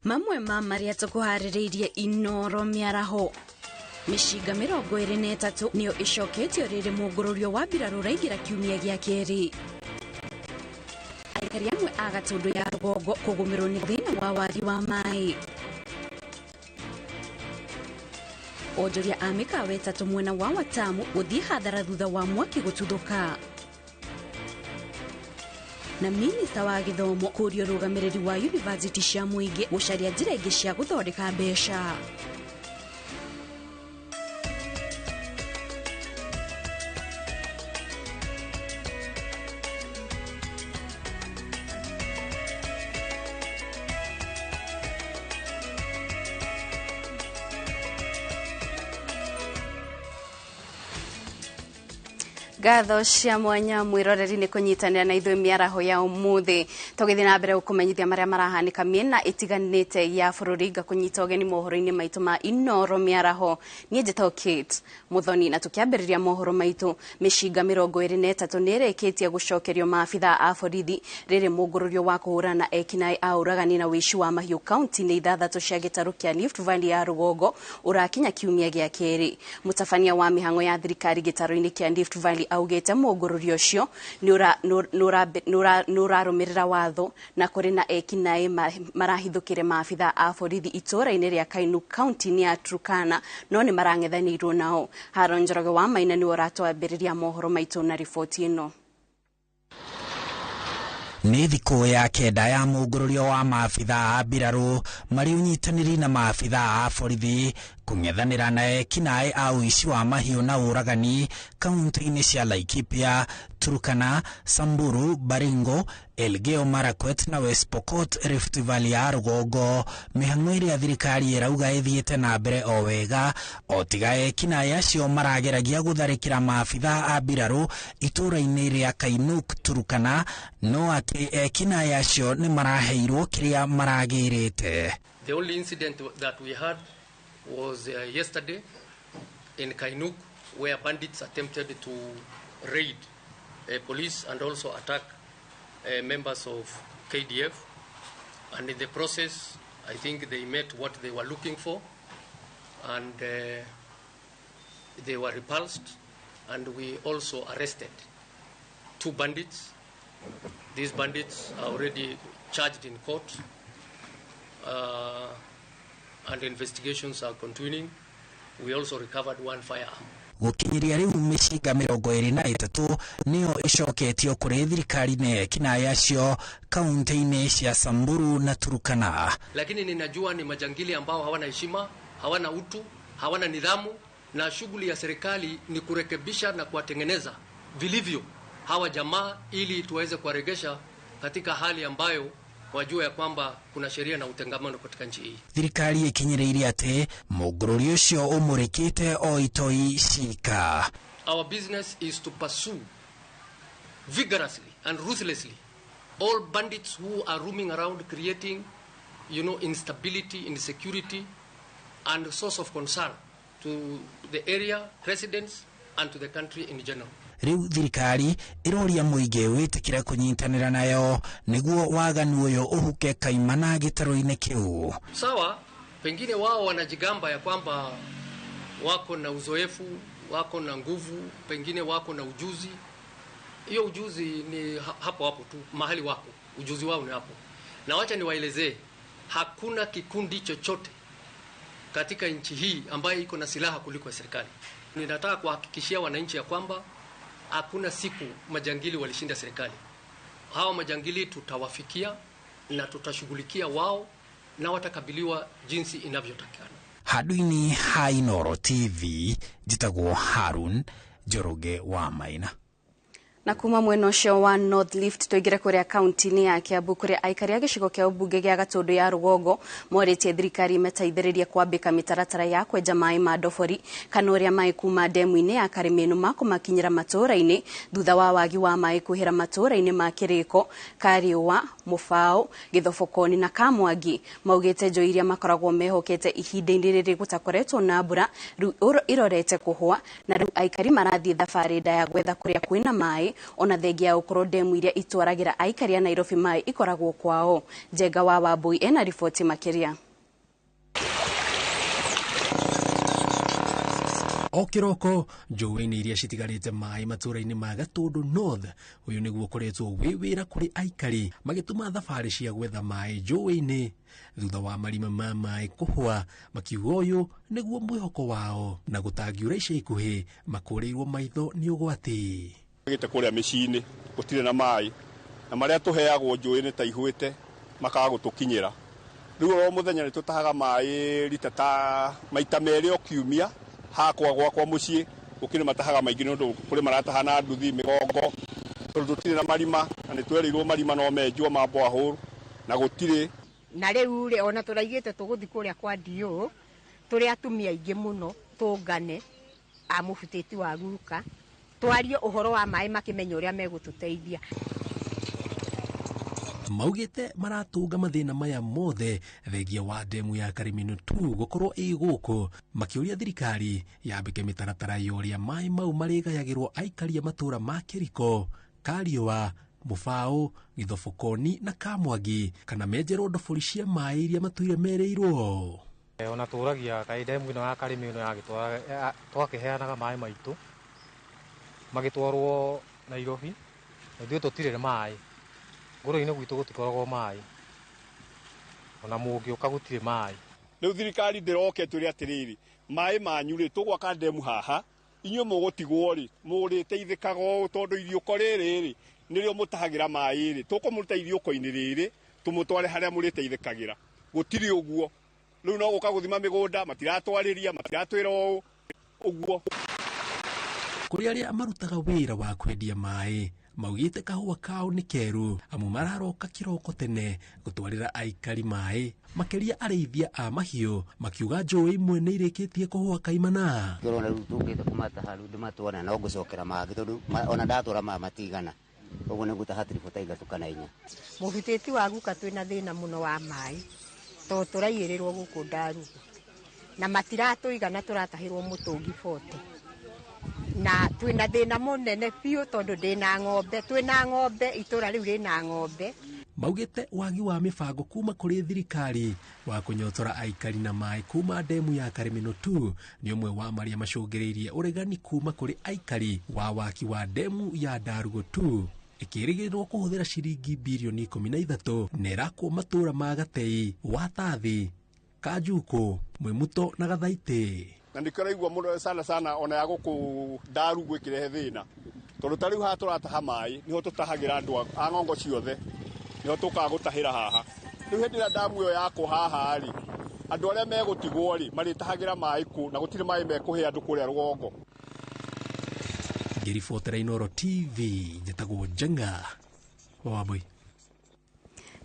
Mamwe ma marĩa tũkũharĩrĩirie Inoro mĩaraho. Mĩcinga 23 nĩyo ĩcoketio rĩrĩ mũngũrũrio wa mbirarũ ũraingĩra kiumia gĩa kerĩ. Aikari amwe a Gatũndũ ya rũgongo kũgũmĩrwo nĩ thĩna wa wagi wa maĩ. Onjoria a mĩkawa ĩtatũ mwena wa Watamu gũthiĩ hathara thutha wa mwaki gũtuthũka. Na minista wa gĩthomo kũria ũrũgamĩrĩri wa yunivasĩtĩ cia mũingĩ gũcaria njĩra ingĩ cia gũthondeka mbeca. Ngatho cia mwanya mwiroreri nĩ kũnyitanĩra na ithuĩ mĩaraho ya ũmũthĩ. Tũgĩthiĩ na mbere gũkũmenyithia marĩa marahanĩka mĩena ĩtiganĩte ya bũrũri, ngakũnyita ũgeni mohoro-inĩ maitũ ma Inoro mĩaraho. Niĩ njĩtagwo Kate Muthoni, na tũkĩambĩrĩria mohoro maitũ, mĩcinga 23 nĩ ĩrĩkĩtie gũcokerio maabitha a borithi rĩrĩ mũngũrũrio wa kũhũrana na ekinaĩ a ũragani na ũici wa mahiũ kaunti-inĩ ithathatũ cia gĩtarũ kĩa Rift Valley ya rũgongo ũrakinya kiumia gĩa kerĩ. Mũtabania wa mĩhang'o ya thirikari gĩtarũ-inĩ kĩa Rift Valley augĩte mũngũrũrio ũcio nĩ ũrarũmĩrĩra watho na kũrĩ na ekinaĩ marahithũkĩre maabitha a borithi itũũra-inĩ rĩa Kainu kaunti-inĩ ya Turkana, no nĩ marang'ethanĩirwo nao. Haron Njoroge wa Maina nĩwe ũratwambĩrĩria mohoro maitũ na riboti ĩno. Nĩ thikũ ya kenda ya mũngũrũrio wa maabitha a mbirarũ marĩ ũnyitanĩri na maabitha a borithi kũng'ethanĩra na ekinaĩ a ũici wa mahiũ na ũragani kaunti-inĩ cia Laikipia, Turkana, Samburu, Baringo, Elgeyo Marakwet na West Pokot, Rift Valley ya rũgongo. Mĩhang'o ĩrĩa thirikari ĩrauga ĩthiĩte na mbere o wega, o tiga ekinaĩ acio marageragia gũtharĩkĩra maabitha a mbirarũ itũũra-inĩ rĩa Kainuk, Turkana, no atĩ ekinaĩ acio nĩ maraheirwo kĩrĩa maragĩrĩte. The only incident that we had was yesterday in Kainuk, where bandits attempted to raid police and also attack members of KDF. And in the process, I think they met what they were looking for, and they were repulsed. And we also arrested 2 bandits. These bandits are already charged in court, and investigations are continuing. We also recovered 1 firearm. Gũkinyĩria rĩu mĩcinga 23 nĩyo ĩcoketio kũrĩ thirikari nĩ ekinaĩ acio kaunti-inĩ cia Samburu na Turkana. Lakini ninajua ni majangili ambao hawana heshima, hawana utu, hawana nidhamu, na shughuli ya serikali ni kurekebisha na kuwatengeneza vilivyo hawa jamaa ili tuweze kuwaregesha katika hali ambayo wajue ya kwamba kuna sheria na utengamano katika nchi hii. Thirikari ikinyĩrĩirie atĩ mũngũrũri ũcio ũmũrĩkĩte o itoi cika. Our business is to pursue vigorously and ruthlessly all bandits who are roaming around creating, instability, insecurity and source of concern to the area residents and to the country in general. Rĩu thirikari ĩroria mũingĩ wĩtĩkĩre kũnyitanĩra nayo nĩguo waganu ũyũ ũhuke kaimana gĩtarũ-inĩ kĩu. Sawa, pengine wao wanajigamba ya kwamba wako na uzoefu, wako na nguvu, pengine wako na ujuzi. Hiyo ujuzi ni hapo hapo tu, mahali wako, ujuzi wao ni hapo. Na wacha niwaelezee, hakuna kikundi chochote katika nchi hii ambayo iko na silaha kuliko serikali. Ninataka kuhakikishia wananchi ya kwamba hakuna siku majangili walishinda serikali. Hawa majangili tutawafikia na tutashughulikia wao na watakabiliwa jinsi inavyotakikana. Handũ-inĩ ha Inoro TV, njĩtagwo Harun Njoroge wa Maina. Na kuma mwena ũcio wa North Rift tũingĩre kũrĩa kaunti-inĩ ya Kiambu kũrĩa aikari a gĩcigo kĩa ũmbunge gĩa Gatũndũ ya rũgongo morĩtie thirikari ĩmateithĩrĩrie kwambĩka mĩtaratara ya kwenja maĩ ma ndobori kana ũrĩa maĩ kuma ndemu-inĩ ya Karĩmĩnũ makũmakinyĩra matũũra-inĩ thutha wa wagi wa maĩ kwĩhĩra matũũra-inĩ ma Kĩrĩko, Kariũa, Mũbaũ, Gĩthobokoni na Kamwangi. Maugĩte njũĩ iria makoragwo mehokete ihinda-inĩ rĩrĩ gũtakoretwo na mbura rĩu irorete kũhũa na rĩu aikari marathiĩ thabarĩ ndaya gwetha kũrĩa kwĩna maĩ ona thengia ya gũkorwo ndemu iria itwaragĩra aikari a Nairobi maĩ ikoragwo kwao. Njenga wa Wambui ena riboti makĩria. O kĩroko njũĩ-inĩ iria citigarĩte maĩ matũũra-inĩ ma Gatũndũ North, ũyũ nĩguo ũkoretwo wĩ wĩra kũrĩ aikari magĩtũma thabarĩ cia gwetha maĩ njũĩ-inĩ thutha wa marima ma maĩ kũhũa, makiuga ũyũ nĩguo mwĩhoko wao na gũtangiura ica ikuhĩ makũrĩirwo maitho nĩ ũgwati. Gĩte kũrĩa mĩciĩ-inĩ gũtirĩ na maĩ, na marĩa tũheagwo njũĩ nĩ ta ihũĩte makaga gũtũkinyĩra. Rĩu o mũthenya nĩ tũtahaga maĩ rita ta maita merĩ o kiumia. Hakwa gwakwa mũciĩ gũkĩrĩ matahaga maingĩ nĩ ũndũ kũrĩ marataha na nduthi mĩgongo, tondũ tũtirĩ na marima na nĩ twerĩirwo marima no menjwo ma borehole na gũtirĩ. Na rĩu rĩ ona tũraigĩte tũgũthiĩ kũrĩa kwa DO tũrĩ atumia aingĩ mũno tũngane a mũbutĩti wa guka twarie ũhoro wa maĩ makĩmenya ũrĩa megũtũteithia. Maugĩte maratũnga mathĩna maya mothe thengia wa ndemu ya Karimino 2 gũkorwo ĩ gũkũ, makĩũria thirikari yambĩke mĩtaratara ya ũrĩa maĩ mau marĩgayagĩrwo aikari a matũũra ma Kĩriko, Kariũa, Mũbaũ, Gĩthobokoni na Kamwangi, kana menjerwo ndobori cia maĩ iria matũire merĩirwo. Ona tũragia kaĩ ndemu ĩno ya Karimino yagĩtwara twakĩheanaga maĩ maitũ magĩtwarwo Nairobi, na ithuĩ tũtirĩ maĩ. Ngũrũ-inĩ gwitũ gũtikoragwo maĩ, ona mũngĩũka gũtirĩ maĩ. Rĩu thirikari ndĩroke twĩre atĩrĩrĩ, maĩ manyu rĩ tũgwaka ndemu haha, inyuĩ mũgũtigwo rĩ mũrĩteithĩkaga ũũ tondũ iriũko rĩrĩ rĩ nĩrĩo mũtahagĩra maĩ rĩ, tũkũmũruta iriũko-inĩ rĩrĩ tũmũtware harĩa mũrĩteithĩkagĩra. Gũtirĩ ũguo. Rĩu no gũka gũthima mĩgũnda, matiratwarĩria, matiratwĩra ũũ ũguo. Kũrĩ arĩa marutaga wĩra wa kwendia maĩ maugĩte kahũa kao nĩ keru amu mararoka kĩroko tene gũtwarĩra aikari maĩ, makĩria arĩithia a mahiũ, makiuga njũĩ imwe nĩ irĩkĩtie kũhũa kaimana. Kĩrona rĩu tũkĩte kũmataha rĩu ndĩmatwara no ngũcokera mangĩ tondũ ona ndatwara maya matigana, ũguo nĩ ngũtaha tiribũ ta ithatũ kana inya. Mũbutĩti wa guka twĩna thĩna mũno wa maĩ tondũ tũraiyĩrĩrwo gũkũ Ndarugu na matiratũigana, tũratahĩrwo mũtũngi 40 na twĩna thĩna mũnene biũ tondũ ndĩna ng'ombe, twĩna ng'ombe itũra rĩu rĩna ng'ombe. Maugĩte wagi wa mĩbango kuma kũrĩ thirikari wa kũnyotora aikari na maĩ kuma ndemu ya Karimino 2 nĩ ũmwe wa marĩa macũngĩrĩirie ũregani kuma kũrĩ aikari wa waki wa ndemu ya Ndarugu 2 ĩkĩrĩgĩrĩrwo kũhũthĩra ciringi birioni 13 na ĩrakwo matũũra ma Gatei, Watathi, Kanjukũ, Mwĩmuto na Gathaitĩ. Na nĩkĩo ũraigua mũno sana sana ona ya gũkũ Ndarugu ĩkĩrehe thĩna, tondũ ta rĩu haha tũrataha maĩ nĩho tũtahagĩra andũ a ng'ongo ciothe, nĩho tũkaga gũtahĩra haha. Rĩu hĩndĩ ĩrĩa ndamu ĩyo yakwo haha rĩ, andũ arĩa megũtigwo rĩ marĩtahagĩra maĩ kũ, na gũtirĩ maĩ mekũhe andũ kũrĩa rũgongo. Ngĩribotera Inooro TV, njĩtagwo Njenga wa Wambui.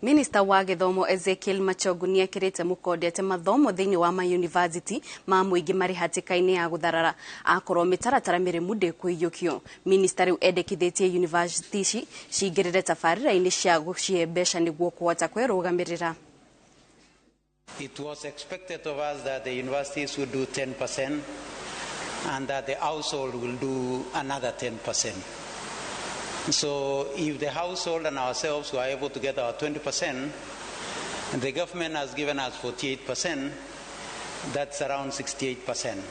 Minista wa gĩthomo Ezekiel Machogu nĩekĩrĩte mũkonde atĩ mathomo thĩinĩ wa mayunivasĩtĩ ma mũingĩ marĩ hatĩka-inĩ ya gũtharara akorwo mĩtaratara mĩrĩmu ndĩkũiyũkio. Minista rĩu endekithĩtie yunivasĩtĩ ici cingĩrĩre tabarĩra-inĩ cia gũcihe mbeca nĩguo kũhota kwĩrũgamĩrĩra. It was expected of us that the universities would do 10% and that the household will do another 10%. So if the household and ourselves were able to get our 20%, and the government has given us 48%, that's around 68%.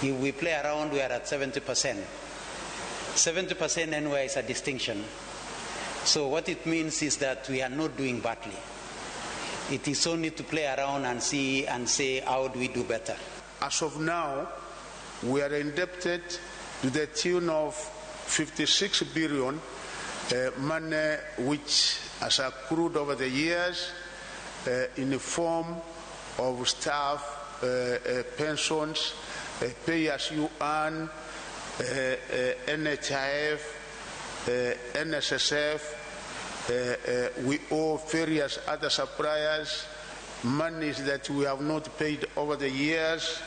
If we play around, we are at 70%. 70% anywhere is a distinction. So what it means is that we are not doing badly. It is only to play around and see and say, how do we do better? As of now, we are indebted to the tune of 56 billion money which has accrued over the years in the form of staff pensions, pay as you earn, NHIF, NSSF. We owe various other suppliers monies that we have not paid over the years,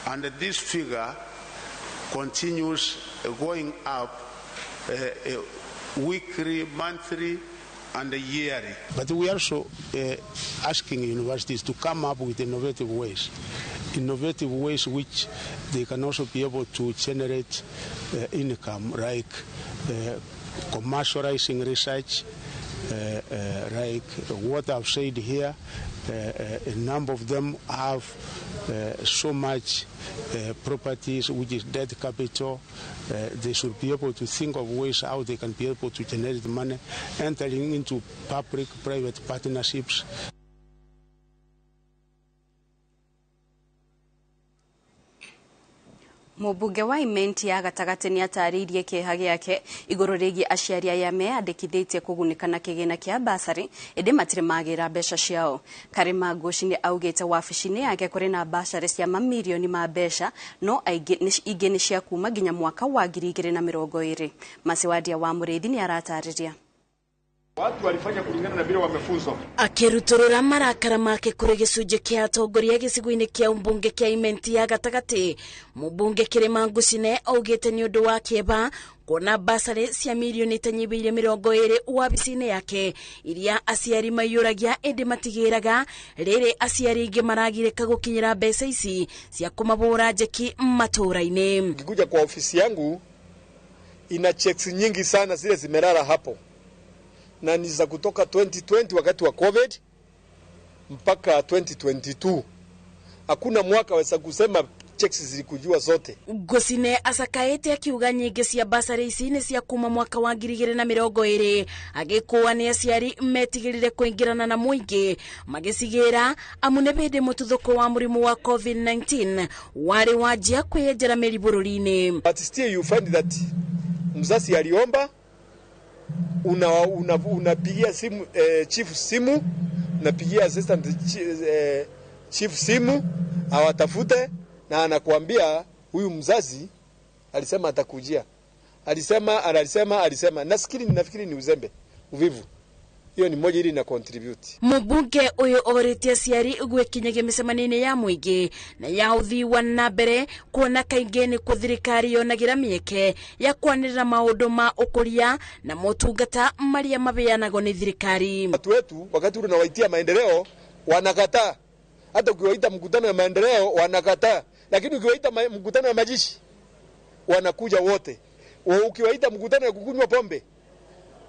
and this figure continues going up weekly, monthly, and yearly. But we are also asking universities to come up with innovative ways which They can also be able to generate income, like commercializing research, like what I've said here. A number of them have so much properties, which is dead capital. They should be able to think of ways how they can be able to generate money, entering into public-private partnerships. Mũmbunge wa Imenti ya gatagatĩ nĩ atarĩirie kĩeha gĩake igũrũ rĩgiĩ aciari aya meyandĩkithĩtie kũgunĩka na kĩgĩna kĩa basarĩ ĩndĩ matirĩ magĩra mbeca ciao. Karima Ngũci nĩ augĩte wabici-inĩ yake kũrĩ na basarĩ cia mamirioni ma mbeca no ingĩ nĩ cia kuma nginya mwaka wa 2020. Masiwadia wa Mũrĩithi nĩ aratarĩria. Watu walifanya kulingana na vile wamefunzwa. Akiruturura marakara make kuri gicunjĩ kĩa atongoria gĩcigo-inĩ kĩa mbunge kĩa Imenti ya gatagatĩ, mũmbunge Kĩrĩma Ngucine augĩte nĩ ũndũ wa kĩeba kuona basarĩ cia mirioni itanyihĩire 20 wabici-inĩ yake iria aciari maiyũragia ĩndĩ matigĩraga, rĩrĩ aciari aingĩ maragirĩka gũkinyĩra mbeca ici cia kũmabũra njeki matũũra-inĩ. Ngikuja kwa ofisi yangu ina checks nyingi sana zile zimelala hapo, na ni za kutoka 2020 wakati wa COVID mpaka 2022. Hakuna mwaka weza kusema checks zilikujua zote. Ngũcine acakaĩte akiuga nyingĩ cia basarĩ ici nĩ cia kuma mwaka wa 2020, agĩkũa nĩ aciari metigĩrire kũingĩrana na mũingĩ magĩcigĩra amu nĩ hĩndĩ mũtuthũko wa mũrimũ wa COVID-19 warĩ wanjia kwĩyenjera mĩri bũrũri-inĩ. But still you find that mzazi aliomba, unapigia simu chief simu, unapigia assistant chief simu awatafute, na anakuambia huyu mzazi alisema atakujia, alisema. Nafikiri ni uzembe, uvivu. Hiyo ni moja ili na contribute. Mũmbunge ũyũ orĩtie aciari gwĩkinyagia mĩcemanio-inĩ ya mũingĩ na ya ũthii wa na mbere kuona kaingĩ nĩkuo thirikari yonagĩra mĩeke ya kwanĩrĩra maũndũ ma ũkũria na motungata marĩa maheanagwo nĩ thirikari. Watu wetu wakati unawaitia maendeleo wanakataa. Hata ukiwaita mkutano ya maendeleo wanakataa, lakini ukiwaita mkutano ya majeshi wanakuja wote. Ukiwaita mkutano ya kukunywa pombe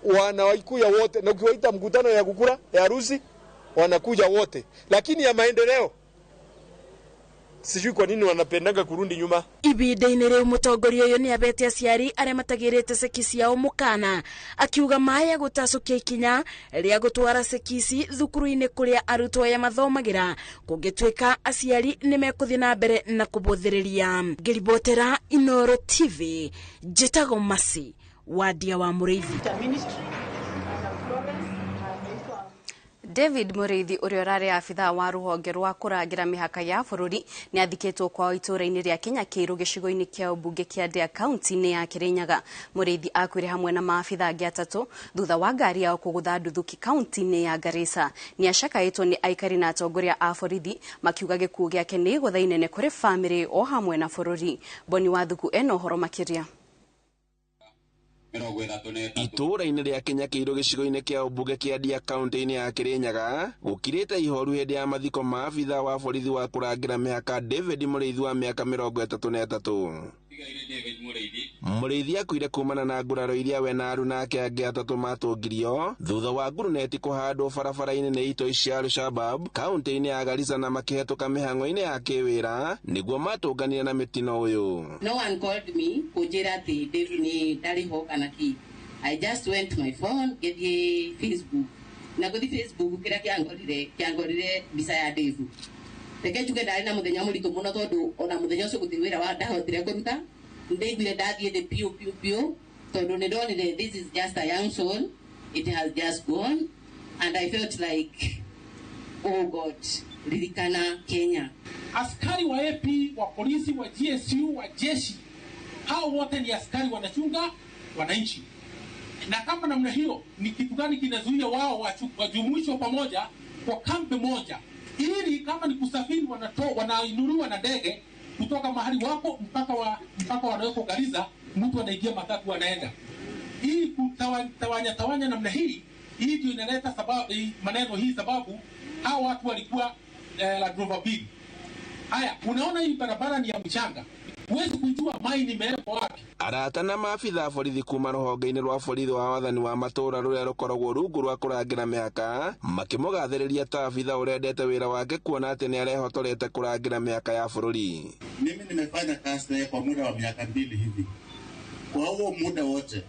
wanakuja wote, na ukiwaita mkutano ya kukula ya harusi wanakuja wote, lakini ya maendeleo sijui kwa nini wanapendaga kurundi nyuma. Ibinda-inĩ rĩu mũtongoria ũyũ nĩ abete aciari arĩa matagĩrĩte ceki ciao mũkana, akiuga maya gũtacũkia ikinya rĩa gũtwara ceki ici thukuru-inĩ kũrĩa arutwo aya mathomagĩra kũngĩtuĩka aciari nĩ mekũthiĩ na mbere na kũbũthĩrĩria. Ngĩribotera Inooro TV, njĩtagwo Masi Wadia wa Mũrĩithi. David Mũrĩithi ũrĩa ũrarĩ abithaa wa rũhonge rwa kũrangĩra mĩhaka ya bũrũri nĩ athikĩtwo kwao itũũra-inĩ rĩa Kĩnyakĩirũ gĩcigo-inĩ kĩa ũmbunge kĩa Ndĩa kaunti-inĩ ya Kĩrĩnyaga. Mũrĩithi akuire hamwe na maabithaa angĩ atatũ thutha wa ngari yao kũgũtha nduthũki kaunti-inĩ ya Garissa. Nĩ acakaĩtwo nĩ aikari na atongoria a borithi makiuga gĩkuũ gĩake nĩ igũtha inene kũrĩ bamĩrĩ o hamwe na bũrũri. Boni Wathuku ena ũhoro makĩria. Itũũra-inĩ rĩa Kĩnyakĩirũ gĩcigo-inĩ kĩa ũmbunge kĩa Ndia kaunti-inĩ ya Kĩrĩnyaga gũkirĩte ihoru hĩndĩ ya mathiko ma abithaa wa borithi wa kũrangĩra mĩhaka David Mũrĩithi wa mĩaka 33. Mũrĩithi akuire kumana na nguraro iria we na aruna ake angĩ atatũ matũngirio thutha wa nguruneti kũhandwo barabara-inĩ nĩ itoi cia Al-Shabaab kaunti-inĩ ya Garissa na makĩhetũka mĩhang'o-inĩ ya kĩwĩra nĩguo matũnganire na mĩtino ũyũ. No one called me kũnjĩra atĩ Dave nĩ ndarĩ ho kana kĩ. I just went to my phone ngĩthiĩ Facebook, na gũthiĩ Facebook kĩrĩa kĩangorire mbica ya Dave. Reke njuge ndarĩ na mũthenya mũritũ mũno tondũ ona mũthenya ũcio gũtirĩ wĩra wa ndahotire kũruta. Ndaiguire ndathiĩ thĩ piũ piũ piũ tondũ nĩ ndonire this is just a young soul, it has just gone, and I felt like, oh God, ririkana Kenya. Askari wa AP, wa polisi, wa GSU, wa jeshi, hao wote ni askari wanachunga wananchi. Na kama namna hiyo, ni kitu gani kinazuia wao wajumuishwe pamoja kwa kambi moja, ili kama ni kusafiri wanainuliwa na ndege kutoka mahali wako mpaka wanaweko Garissa, mtu anaingia matatu anaenda. Hii kutawanya namna hii, hii ndio inaleta sababu maneno hii, sababu hao watu walikuwa Land Rover big. Haya, unaona hii barabara ni ya mchanga. Huwezi kujua maini imewekwa wapi. Arata na maabitha a borithi kuma rũhonge-inĩ rwa borithi wa wathani wa matũũra rũrĩa rũkoragwo rungu rwa kũrangĩra mĩhaka makĩmũgathĩrĩria ta abitha ũrendete wĩra wake kuona atĩ nĩ arehotorete kũrangĩra mĩhaka ya bũrũri. Mimi nimefanya kazi naye kwa muda wa miaka 2 hivi. Kwa huo muda wote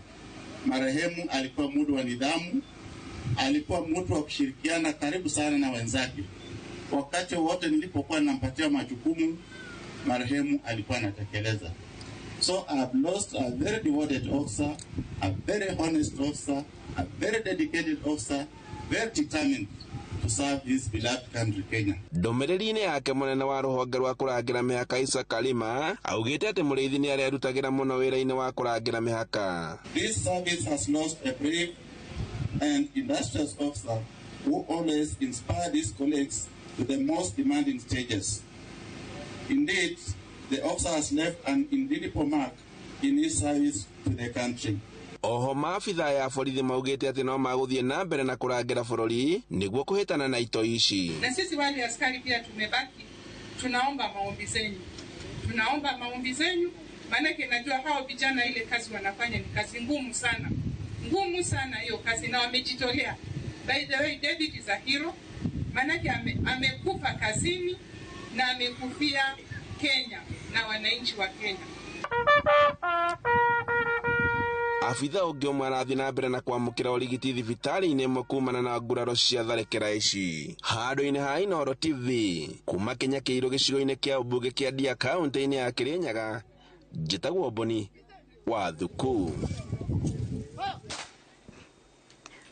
marehemu alikuwa mtu wa nidhamu, alikuwa mtu wa kushirikiana karibu sana na wenzake. Wakati wote nilipokuwa nampatia majukumu, marehemu alikuwa anatekeleza. So I have lost a very devoted officer, a very honest officer, a very dedicated officer, very determined to serve his beloved country Kenya. Ndũmĩrĩri-inĩ yake mũnene wa rũhonge rwa kũrangĩra mĩhaka Isa Kalima augĩte atĩ Mũrĩithi nĩ arerutagĩra mũno wĩra-inĩ wa kũrangĩra mĩhaka. This service has lost a brave and industrious officer who always inspired his colleagues to the most demanding stages. Indeed, the officer has left an indelible mark in his service to the country. Oho maabitha ya borithi maugĩte atĩ no magũthiĩ na mbere na kũrangĩra bũrũri nĩguo kũhĩtana na itoi ici. Na sisi wale askari pia tumebaki, tunaomba maombi zenyu. Tunaomba maombi zenyu, maanake najua hao vijana ile kazi wanafanya ni kazi ngumu sana. Ngumu sana hiyo kazi na wamejitolea. By the way, David is a hero, maanake amekufa kazini na amekufia Kenya na wananchi wa Kenya. Abitha ũngĩ ũmwe arathiĩ na mbere na kwamũkĩra ũrigiti thibitarĩ-inĩ ĩmwe kumana na nguraro cia tharĩkĩra ici. Handũ-inĩ ha Inooro TV kuma Kenya Kĩirũ gĩcigo-inĩ kĩa ũmbunge kĩa Ndia kaũntĩ-inĩ ya Kĩrĩnyaga, njĩtagwo Mboni wa Thuku.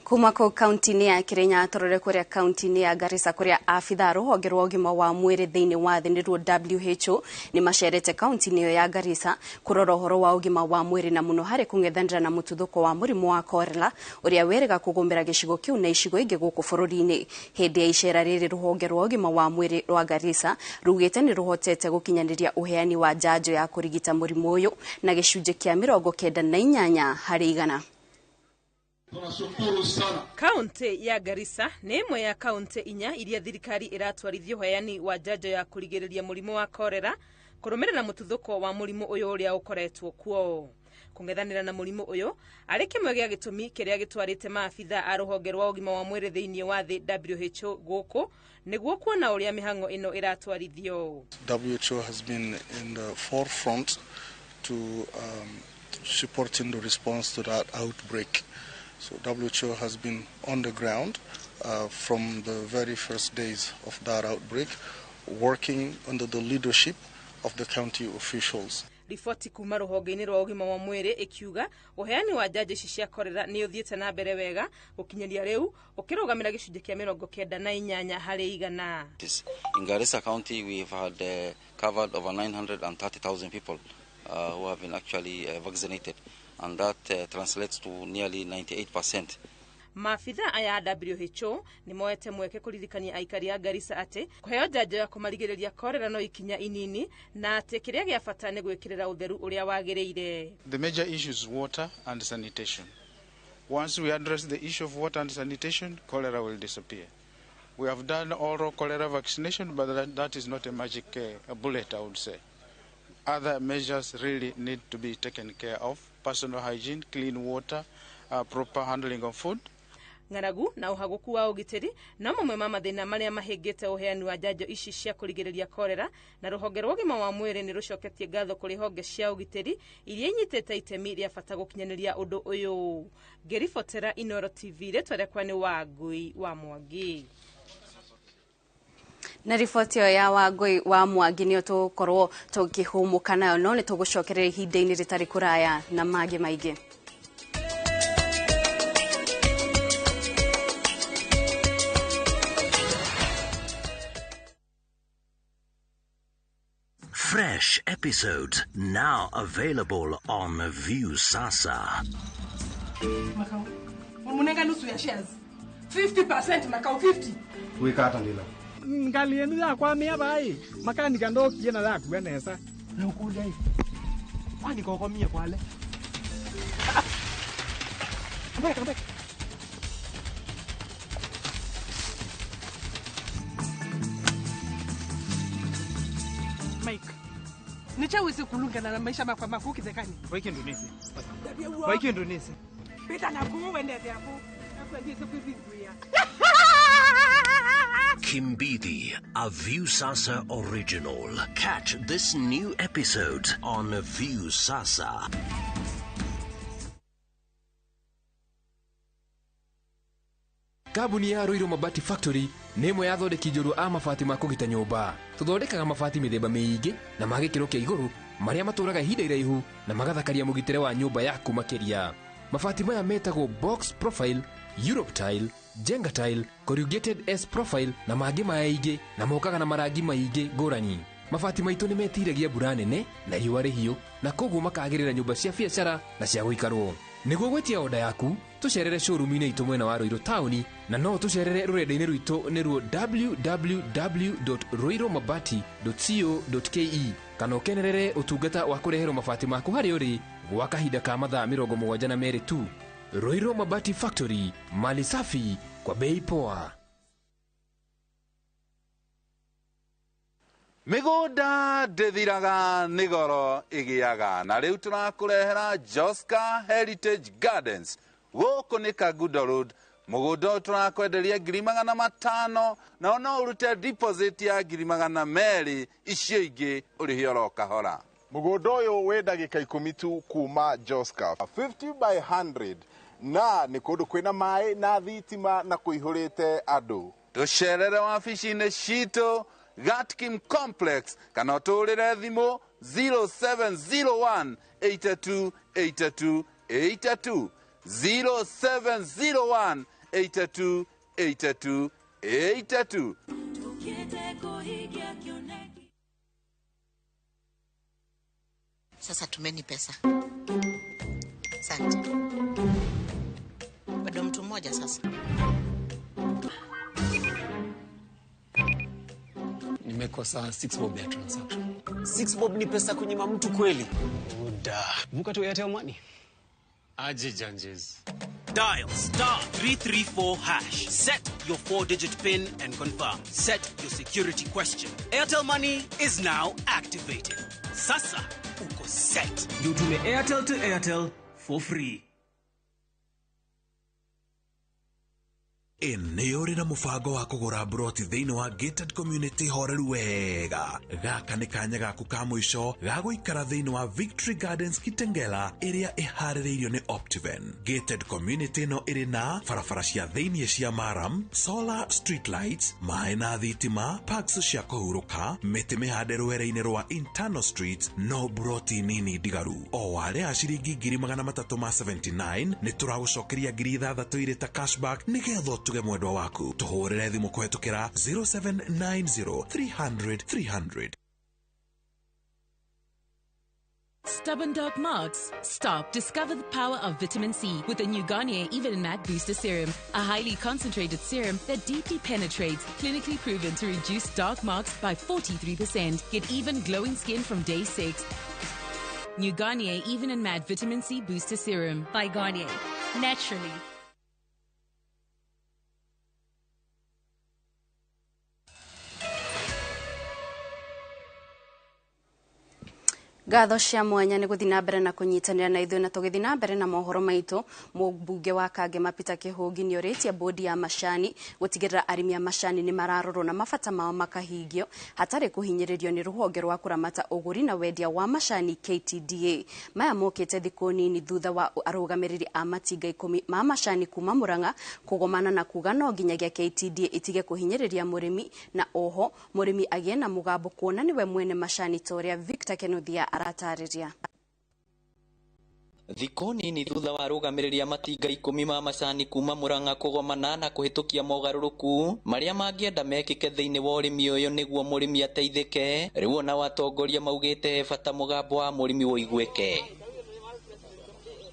Kuma kũu kaunti-inĩ ya Kĩrĩnyaga tũrore kũrĩa kaunti-inĩ ya Garissa kũrĩa abitha rũhonge rwa ũgima wa mwĩrĩ thĩinĩ wa thĩ nĩruo WHO nĩ macerete kaunti-inĩ ĩyo ya Garissa kũrora ũhoro wa ũgima wa mwĩrĩ na mũno harĩ kũng'ethanĩra na mũtuthũko wa mũrimũ wa korera ũrĩa wĩrĩga kũgũmĩra gĩcigo kĩu na icigo ingĩ gũkũ bũrũri-inĩ. Hĩndĩ ya icera rĩrĩ rũhonge rwa ũgima wa mwĩrĩ rwa Garissa rugĩte nĩ rũhotete gũkinyanĩria ũheani wa njanjo ya kũrigita mũrimũ ũyũ na gĩcunjĩ kĩa 98 harĩ igana. Kaunti ya Garissa nĩ ĩmwe ya kaunti inya iria thirikari ĩratwarithia ũheani wa njanjo ya kũrigĩrĩria mũrimũ wa korera kũrũmĩrĩra mũtuthũko wa mũrimũ ũyũ ũrĩa ũkoretwo kuo. Kũng'ethanĩra na mũrimũ ũyũ arĩ kĩmwe gĩa gĩtũmi kĩrĩa gĩtwarĩte maabitha a rũhonge rwa ũgima wa mwĩrĩ thĩinĩ wa thĩ WHO gũkũ nĩguo kuona ũrĩa mĩhang'o ĩno ĩratwarithio. WHO has been in the forefront to supporting the response to that outbreak. So WHO has been on the ground from the very first days of that outbreak, working under the leadership of the county officials. Riboti kuma rũhonge-inĩ rwa ũgima wa mwĩrĩ ĩkiuga ũheani wa njanjo ici cia korera nĩ ũthiĩte na mbere wega gũkinyĩria rĩu ũkĩrũgamĩra gĩcunjĩ kĩa 98 harĩ igana. In Garissa County we have had covered over 930,000 people who have been actually vaccinated, and that translates to nearly 98%. Maabitha aya a WHO nĩ moete mweke kũririkania aikari a Garissa atĩ kũheo njanjo ya kũmarigĩrĩria korera no ikinya inini na atĩ kĩrĩa gĩa bata nĩ gwĩkĩrĩra ũtheru ũrĩa wagĩrĩire. The major issue is water and sanitation. Once we address the issue of water and sanitation, cholera will disappear. We have done oral cholera vaccination, but that is not a magic bullet, I would say. Other measures really need to be taken care of. Personal hygiene, clean water, proper handling of food. Ng'aragu na ũhagũku wa ũgitĩri no mamwe ma mathĩna marĩa mahĩngĩte ũheani wa njanjo ici cia kũrigĩrĩria korera, na rũhonge rwa ũgima wa mwĩrĩ nĩ rũcoketie ngatho kũrĩ honge cia ũgitĩri iria inyitĩte itemi rĩa bata gũkinyanĩria ũndũ ũyũ. Ngĩribotera Inooro TV, rĩtwa rĩakwa nĩ Wangui wa Mwangi. Na riboti ĩyo ya Wangui wa Mwangi nĩyo tũgũkorwo tũkĩhũmũka nayo, no nĩ tũgũcokereria ihinda-inĩ rĩtarĩ kũraya na mangĩ maingĩ. Fresh episodes now available on View Sasa. Makau, umunenga nusu ya shares. 50% Makau, 50. Wikata ndila. Ngali yenu ya kwa mia bai. Makani kando kiena la kuenesa. Na ukuja hivi. Kwani kwa mia kwa le. Come back. Mike, Nichawisi kulungana na maisha makwa makukithekani. Waiki Indonesia. Waiki Indonesia. Pita na kuwendete aku. Akwendise kuivinguya. Kimbidi, a Viusasa original. Catch this new episode on Viusasa. Kambuni ya Ruiru Mabati Factory nĩ ĩmwe ya athondeki njorua a mabati ma kũgita nyũmba. Tũthondekaga mabati mĩthemba mĩingĩ na ma gĩkĩro kĩa igũrũ marĩa matũũraga ihinda iraihu na magathakaria mũgitĩre wa nyũmba yaku makĩria. Mabati maya metagwo box profile, Europe tile, Jenga tile, corrugated S profile na mangĩ maingĩ na mokaga na marangi maingĩ ngũrani. Mabati maitũ nĩ metiragia mbura nene na riũa rĩhiũ na koguo makagĩrĩra nyũmba cia biacara na cia gũikarwo. Nĩguo gwĩtia oda yaku tũcerere showroom-inĩ itũ mwena wa Ruiru taũni na no tũcerere rũrenda-inĩ rwitũ nĩruo www.ruirumabati.co.ke kana ũkenerere ũtungata wa kũreherwo mabati maku harĩa ũrĩ gwa kahinda ka mathaa 72 tu. Ruiru Mabati Factory, mali safi kwa bei poa. Mĩgũnda ndĩthiraga nĩ goro ĩgĩaga na rĩu tũrakũrehera Joska Heritage Gardens gũkũ nĩ Kangundo Road. Mũgũnda ũyũ tũrakwenderia 500,000 na no ũrute deposit ya 200,000 icio ingĩ ũrĩhe oro kahora. Mũgũnda ũyũ wĩ ndagĩka 10 tu kuma Joska 50 by 100 na nĩ kũndũ kwĩna maĩ na thitima na kũihũrĩte andũ. Tũcerere wabici-inĩ citũ Gatkim Complex kana ũtũrĩre thimũ 0701 82 82 82 0701 82 82 82. Sasa tumeni pesa. Asante. Bado mtu mmoja sasa. Nimekosa 6 bob ya transaction. 6 bob ni pesa kunyima mtu kweli? Uda. Vuka tu Airtel Money. Aje janjes. Dial *334#. Set your 4-digit PIN and confirm. Set your security question. Airtel Money is now activated. Sasa uko set. Ndio Airtel to Airtel for free. Nĩ ũrĩ na mũbango wa kũgũra broti thĩinĩ wa gated community horeru wega. Gaka nĩ kanya gaku ka mũico ga gũikara thĩinĩ wa Victory Gardens Kitengela ĩrĩa ĩharĩrĩirio nĩ Optiven. Gated community ĩno ĩrĩ na barabara cia thĩinĩ cia maram, solar street lights, maĩ na thitima, parks cia kũhurũka, mĩtĩ mĩhande rwere-inĩ rwa internal streets, no broti nini ndigaru. O warĩha ciringi 379 nĩ tũragũcokeria 6,000 irĩ ta cashback nĩgetha ũtuge mwendwa waku. Tũhũrĩre thimũ kũhetũkĩra 0790 300 300. Stubborn dark marks? Stop. Discover the power of vitamin C with the new Garnier Even and Matte Booster Serum, a highly concentrated serum that deeply penetrates, clinically proven to reduce dark marks by 43%. Get even glowing skin from day 6. New Garnier Even and Matte Vitamin C Booster Serum. By Garnier. Naturally. Ngatho cia mwanya nĩ gũthiĩ na mbere na kũnyitanĩra na ithuĩ na tũgĩthiĩ na mbere na mohoro maitũ. Mũmbunge wa Kangema Peter Kĩhũngi nĩ orĩtie bodi ya macani gũtigĩrĩra arĩmi a macani nĩ mararorwo na mabata mao makahingio hatarĩ kũhinyĩrĩrio nĩ rũhonge rwa kũramata ũgũri na wendia wa macani KTDA. Maya mokĩte thikũ nini thutha wa arũgamĩrĩri a matinga 10 ma macani kuma Murang'a kũgomana na kuga no nginyagia KTDA ĩtige kũhinyĩrĩria mũrĩmi na oho mũrĩmi agĩe na mũgambo kuona nĩwe mwene macani ta ũrĩa Victor Kenothia aratarĩria. Thikũ nini thutha wa arũgamĩrĩri a matinga 10 ma macani kuma Murang'a kũgomana na kũhĩtũkia mogarũrũku marĩa mangĩenda mekĩke thĩinĩ wa ũrĩmi ũyũ nĩguo mũrĩmi ateithĩke, rĩu ona atongoria maugĩte he bata mũgambo wa mũrĩmi ũiguĩke.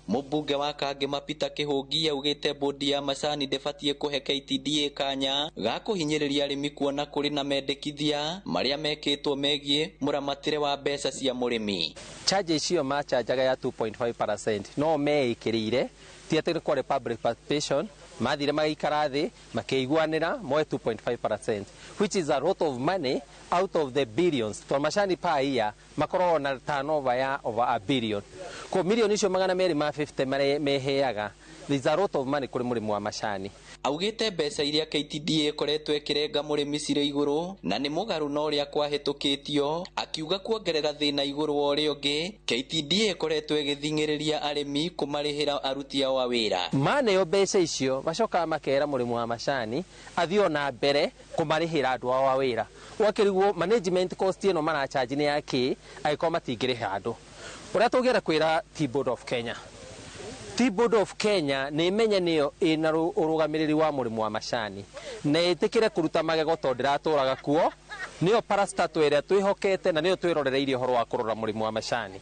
Mũmbunge wa Kangema Peter Kĩhũngi augĩte bodi ya macani ndĩbatiĩ kũhe KTDA kanya ga kũhinyĩrĩria arĩmi kuona kũrĩ na mendekithia marĩa mekĩtwo megiĩ mũramatĩre wa mbeca cia mũrĩmi. Charge icio machanjaga ya 2.5% no meĩkĩrĩire, ti atĩ nĩ kwarĩ public participation, Mathire magaikara thĩ makĩiguanĩra moe 2.5%, which is a lot of money out of the billions, tondũ macani per year makoragwo na turnover ya over a billion. Ko milioni icio 250 meheaga, there is a lot of money kũrĩ mũrĩmi wa macani. Augĩte mbeca iria KTDA ĩkoretwo ĩkĩrenga mũrĩmi cirĩ igũrũ na nĩ mũgarũ na ũrĩa kwahĩtũkĩtio, akiuga kuongerera thĩna igũrũ wa ũrĩa ũngĩ KTDA ĩkoretwo ĩgĩthing'ĩrĩria arĩmi kũmarĩhĩra aruti ao a wĩra. Maneo mbeca icio macokaga makera mũrĩmi wa macani athiĩ ona mbere kũmarĩhĩra andũ ao a wĩra. Ũgakĩrigwo management cost ĩno maracharge nĩ ya kĩ angĩkorwo matingĩrĩha andũ. Ũrĩa tũngĩenda kwĩra Tea Board of Kenya, Tea Board of Kenya nĩ ĩmenye nĩyo ĩna ũrũgamĩrĩri wa mũrĩmi wa macani na ĩtĩkĩre kũruta magego tondũ ndĩratũraga kuo, nĩyo parastatal ĩrĩa twĩhokete na nĩyo twĩrorereirie ũhoro wa kũrora mũrĩmi wa macani.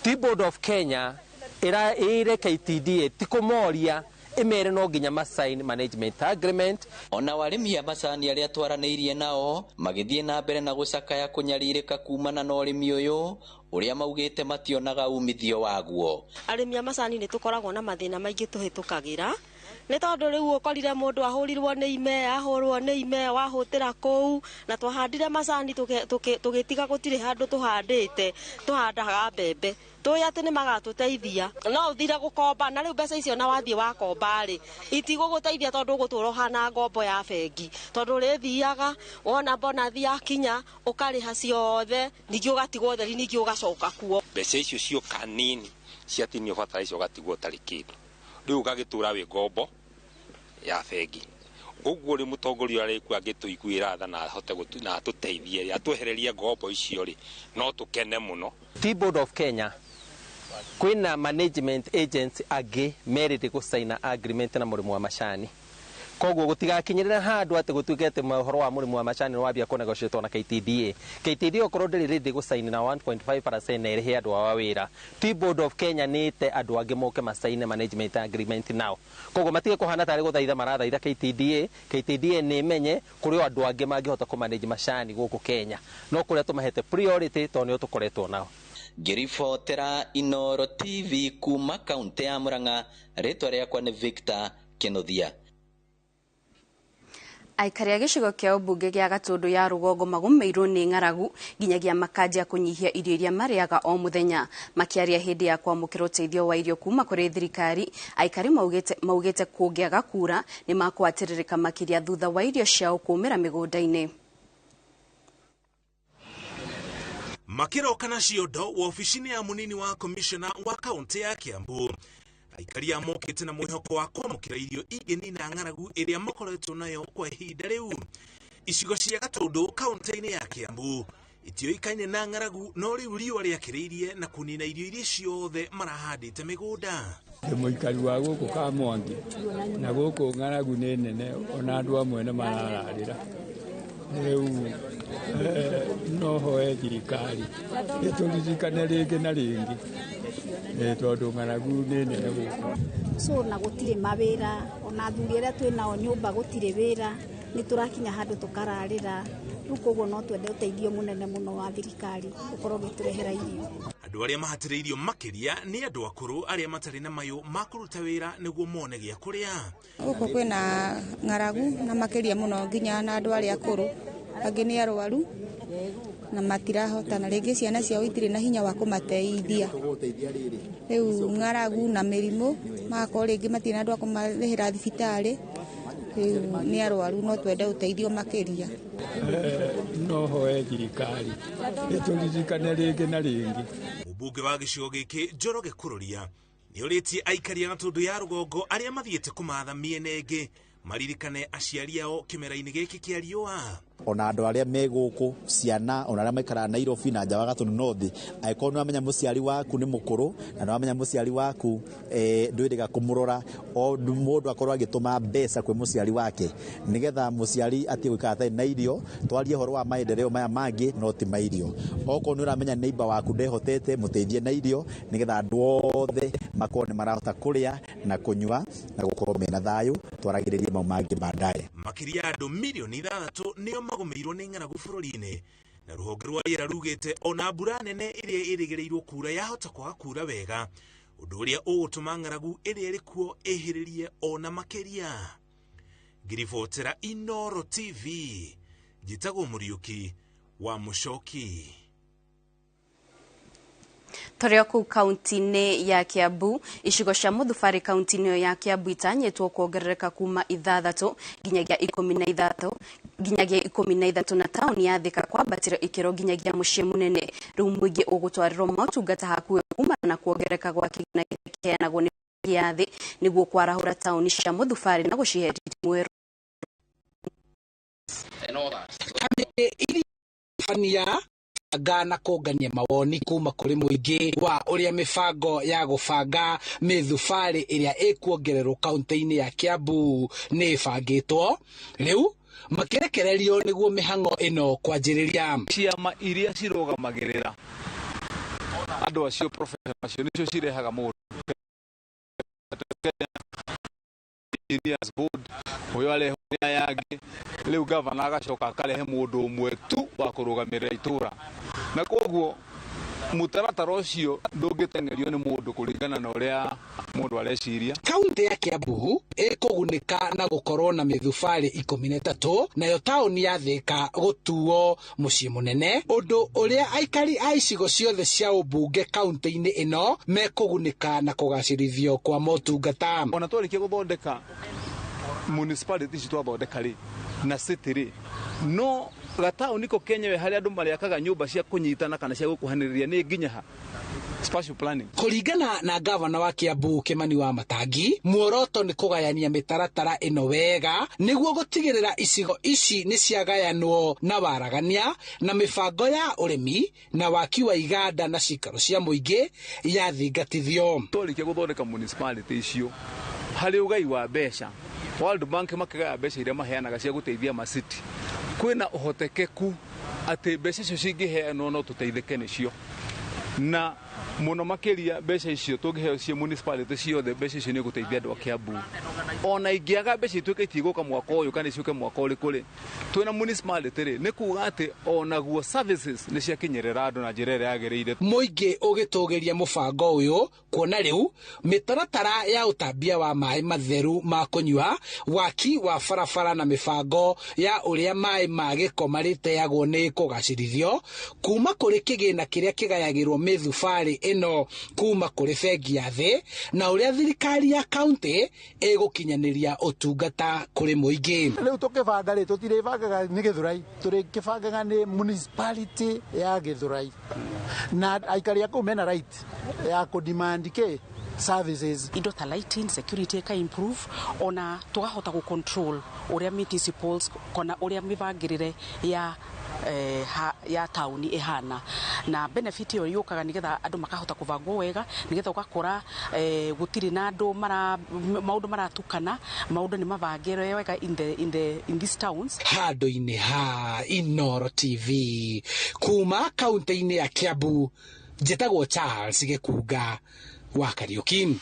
Tea Board of Kenya ĩre KTDA ti kũmoria, ĩmere no nginya ma sign management agreement. Ona arĩmi a macani arĩa twaranĩirie nao magĩthiĩ na mbere na gũcakaya kũnyarirĩka kumana na ũrĩmi ũyũ ũrĩa maugĩte mationaga umithio waguo. Arĩmi a macani nĩ tũkoragwo na mathĩna maingĩ tũhĩtũkagĩra nĩ tondũ rĩu ũkorire mũndũ ahũrirwo nĩ ime, ahũrwo nĩ ime, wahũtĩra kũu, na twahandire macani tũgĩtiga gũtirĩ handũ tũhandĩte, tũhandaga mbembe tũĩ atĩ nĩ magatũteithia, no ũthire gũkomba na rĩu mbeca icio na wathiĩ wakomba rĩ itigũgũteithia tondũ ũgũtũra ũhana ngombo ya bengi, tondũ ũrĩthiaga wona bonathi yakinya ũkarĩha ciothe, ningĩ ũgatigwo ũtheri, ningĩ ũgacoka kuo. Mbeca icio cioka nini ciatinio batara ũgatigwo ũtarĩ kĩndũ, rĩu ũgagĩtũra wĩ ngombo ya bengi. Ũguo rĩ mũtongoria ũrĩa arĩ angĩtũiguĩra tha na ahote na atũteithie atwehererie ngombo icio rĩ, no tũkene mũno. Tea Board of Kenya kwĩna management agents angĩ merĩte gũcaina agreement na mũrĩmi wa macani, koguo gũtigakinyĩrĩra handũ atĩ gũtuĩke atĩ ũhoro wa mũrĩmi wa macani nĩ wambia kũnegotiate na KTDA. KTDA okorwo ndĩrĩ ready gũcaina na 1.5% na ĩrĩhe andũ ao a wĩra, Tea Board of Kenya nĩ ĩte andũ angĩ moke macaine management agreement nao, koguo matige kũhana tarĩ gũthaitha marathaitha KTDA. KTDA nĩ ĩmenye kũrĩ o andũ angĩ mangĩhota kũmanage macani gũkũ Kenya, no kũrĩa tũmahete priority tondũ nĩo tũkoretwo nao. Ngĩribotera Inooro TV kuma kaunti ya Murang'a, rĩtwa rĩakwa nĩ Victor Kĩnuthia. Aikari a gĩcigo kĩa ũmbunge gĩa Gatũndũ ya rũgongo magũmĩirwo nĩ ng'aragu nginyagia makanjia kũnyihia irio iria marĩaga o mũthenya. Makĩaria hĩndĩ ya kwamũkĩra ũteithio wa irio kuma kũrĩ thirikari, aikari maugĩte kũngĩaga kura nĩ makwatĩrĩrĩka makĩria thutha wa irio ciao kũmĩra mĩgũnda-inĩ. Makĩroka na ciondo wabici-inĩ ya mũnini wa komishona wa kaunti ya Kiambu, aikari a mokĩte na mwĩhoko wa kwamũkĩra irio ingĩnina ng'aragu ĩrĩa makoretwo nayo kwa ihinda rĩu. Icigo cia Gatũndũ kaunti-inĩ ya Kiambu itioĩkaine na ng'aragu, no rĩu riũa rĩakĩrĩirie na kũnina irio iria ciothe marahandĩte mĩgũnda. Ndĩ mũikari wa gũkũ Kamwangi na gũkũ ng'aragu nĩ nene, ona andũ amwe nĩ marararĩra. Rĩu no hoe thirikari ĩtũririkane rĩngĩ na rĩngĩ tondũ ng'aragu nĩ nene gũkũ. So na gũtirĩ mawĩra, ona athuri arĩa twĩ nao nyũmba gũtirĩ wĩra, nĩ tũrakinya handũ tũkararĩra. Rĩu koguo no twende ũteithio mũnene mũno wa thirikari ũkorwo ũgĩtũrehera irio. Andũ arĩa mahatĩrĩirio makĩria nĩ andũ akũrũ arĩa matarĩ na mayũ ma kũruta wĩra nĩguo mone gĩa kũrĩa. Gũkũ kwĩna ng'aragu na makĩria mũno nginya na andũ arĩa akũrũ, angĩ nĩ arwaru na matirahota, na rĩngĩ ciana ciao itirĩ na hinya wa kũmateithia. Rĩu ng'aragu na mĩrimũ magakorwo rĩngĩ matirĩ na andũ a kũmarĩhĩra thibitarĩ, rĩu nĩ arwaru, no twende ũteithio makĩria. No hoe thirikari ĩtũririkane rĩngĩ na rĩngĩ. Mũmbunge wa gĩcigo gĩkĩ Njoroge Kũrũria nĩorĩtie aikari a Gatũndũ ya rũgongo arĩa mathiĩte kũmatha mĩena ĩngĩ maririkane aciari ao kĩmera-inĩ gĩkĩ kĩa riũa. Ona andũ arĩa me gũkũ ciana, ona arĩa maikaraga Nairobi na nja wa Gatũndũ North, angĩkorwo nĩ wamenya mũciari waku nĩ mũkũrũ na nĩ wamenya mũciari waku ndwĩrĩga kũmũrora, o mũndũ akorwo agĩtũma mbeca kwĩ mũciari wake nĩgetha mũciari atige gũikara atarĩ na irio. Twarie ũhoro wa maendeleo maya mangĩ no ti ma irio. Okorwo nĩ ũramenya neighbor waku ndehotete, mũteithie na irio nĩgetha andũ othe makorwo nĩ marahota kũrĩa na kũnyua na gũkorwo mena thayũ. Twaragĩrĩrie mau mangĩ baadaye. Makĩria andũ milioni 6 nĩo magũmĩirwo nĩ ng'aragu bũrũri-inĩ, na rũhonge rwa rĩera rugĩte ona mbura nene ĩrĩa ĩrĩgĩrĩirwo kura yahota kwaga kura wega, ũndũ ũrĩa ũgũtũma ng'aragu ĩrĩa ĩrĩ kuo ĩhĩrĩrie ona makĩria. Ngiribotera Inoro TV, njĩtagwo Mũriũki wa Mũcoki. Tũrĩ o kũu kaunti-inĩ ya Kiambu, icigo cia Mũthubarĩ kaunti-inĩ ĩyo ya Kiambu itanyĩtwo kuongerereka kuma 6 nginyagia 13 nginyagia 13 na taũni ya Thika kwambatĩra ikĩro nginyagia mũciĩ mũnene. Rĩu mũingĩ ũgũtwarĩrwo motungata hakuhĩ kumana na kuongerereka gwa kĩgĩna kĩrĩa kĩheanagwo nĩ bengi ya thĩ nĩguo kwarahũra taũni cia Mũthubarĩ na gũcihe riri mwerũ. Banga na kũngania mawoni kuma kũrĩ mũingĩ wa ũrĩa mĩbango ya gũbanga mĩthubarĩ ĩrĩa ĩkuongererwo kaunti-inĩ ya Kiambu nĩ ĩbangĩtwo rĩu makĩrekererio nĩguo mĩhang'o ĩno kwanjĩrĩria. Ciama iria cirũgamagĩrĩra andũ acio professional acio nĩcio cirehaga mũndũ. Engineers Board ũyũ arehwo nĩ aya angĩ, rĩu gavana agacoka akarehe mũndũ ũmwe tu wa kũrũgamĩrĩra itũra, na koguo mũtaratara ũcio ndũngĩteng'erio nĩ mũndũ kũringana na ũrĩa mũndũ areciria. Kaunti ya Kiambu ĩkũgunĩka na gũkorwo na mĩthubarĩ 13 nayo taũni ya Thika gũtuo mũciĩ mũnene, ũndũ ũrĩa aikari a icigo ciothe cia ũmbunge kaunti-inĩ ĩno mekũgunĩka na kũgacĩrithio kwa motungata. Ona twarĩkia gũthondeka municipality ici twathondeka rĩ na city rĩ, no gataũni ko kenyewe harĩa andũ marĩakaga nyũmba cia kũnyitana kana cia gũkuhanĩrĩria nĩ nginya ha spatial planning. Kũringana na gavana wa Kiambu Kimani wa Matangi, muoroto nĩ kũgayania mĩtaratara ĩno wega nĩguo gũtigĩrĩra icigo ici nĩ ciagayanwo na waragania na mĩbango ya ũrĩmi na waki wa iganda na cikaro cia mũingĩ yathingatithio. Twarĩkia gũthondeka municipality icio harĩ ũgai wa mbeca, World Bank makĩgaya mbeca iria maheanaga cia gũteithia macity, kwĩna ũhotekeku atĩ mbeca icio cingĩheanwo no tũteithĩke nĩcio, na mũno makĩria mbeca icio tũngĩheo ciĩ municipality ciothe, mbeca icio nĩ gũteithia andũ a Kiambu. Ona ingĩaga mbeca ituĩke itigũka mwaka ũyũ kana ciũke mwaka ũrĩkũ rĩ, twĩna municipality rĩ, nĩ kuga atĩ onaguo services nĩ ciakinyĩrĩra andũ na njĩra ĩrĩa yagĩrĩire. Mũingĩ ũgĩtũgĩria mũbango ũyũ kuona rĩu mĩtaratara ya ũtambia wa maĩ matheru ma kũnyua, waki wa barabara na mĩbango ya ũrĩa maĩ ma gĩko marĩteagwo nĩ kũgacĩrithio kuma kũrĩ kĩgĩna kĩrĩa kĩgayagĩrwo mĩthubarĩ ĩno kuma kũrĩ bengi ya thĩ na ũrĩa thirikari ya kaunti ĩgũkinyanĩria ũtungata kũrĩ mũingĩ. Rĩu tũkĩbanga rĩ, tũtirĩbangaga nĩ Gĩthũrai, tũrĩkĩbangaga nĩ municipality ya Gĩthũrai, na aikari a kũu mena right ya kũ-demand kĩ services. Indo ta lighting, security ĩka improve, ona tũkahota gũ control ũrĩa municipals kana ũrĩa mĩbangĩrĩre ya taũni ĩhana, na benefit ĩyo yũkaga nĩgetha andũ makahota kũbangwo wega, nĩgetha ũgakora gũtirĩ na andũ maũndũ maratukana, maũndũ nĩ mabangĩre wega in these towns. Handũ-inĩ ha Inoro TV kuma kaunti-inĩ ya Kiambu, njĩtagwo Charles Gĩkunga wa Kariuki.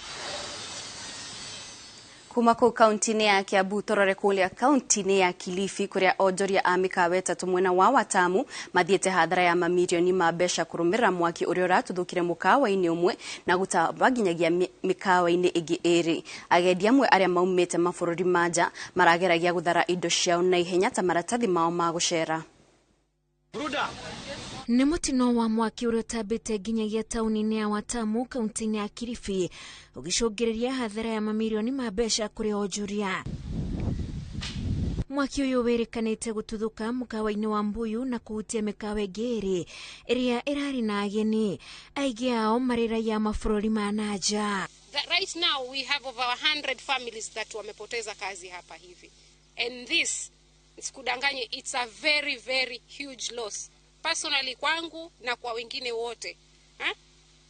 Kuma kũu kaunti-inĩ ya Kiambu tũrore kũrĩa kaunti-inĩ ya Kilifi kũrĩa onjoria a mĩkawa ĩtatũ mwena wa Watamu mathiĩte hathara ya mamirioni ma mbeca kũrũmĩrĩra mwaki ũrĩa ũratuthũkire mũkawa-inĩ ũmwe na gũtamba nginyagia mĩkawa-inĩ ĩngĩ ĩrĩ. Agendi amwe arĩa maumĩte mabũrũri ma nja marageragia gũthara indo ciao na ihenya ta maratathi mao ma gũcera. Nĩ mũtino wa mwaki ũrĩa ũtambĩte nginyagia taũni-inĩ ya Watamu kaunti-inĩ ya Kilifi ũgĩcũngĩrĩria hathara ya mamirioni ma mbeca kũrĩ onjoria. Mwaki ũyũ wĩrĩkanĩte gũtuthũka mũkawa-inĩ wa Mbuyu na kũhutia mĩkawa ĩngĩ ĩrĩ ĩrĩa ĩrarĩ na ageni, aingĩ ao marĩ raia mabũrũri ma na nja. Right now we have over 100 families that wamepoteza kazi hapa hivi, and this, nisikudanganye, it's a very very huge loss personally kwangu na kwa wengine wote.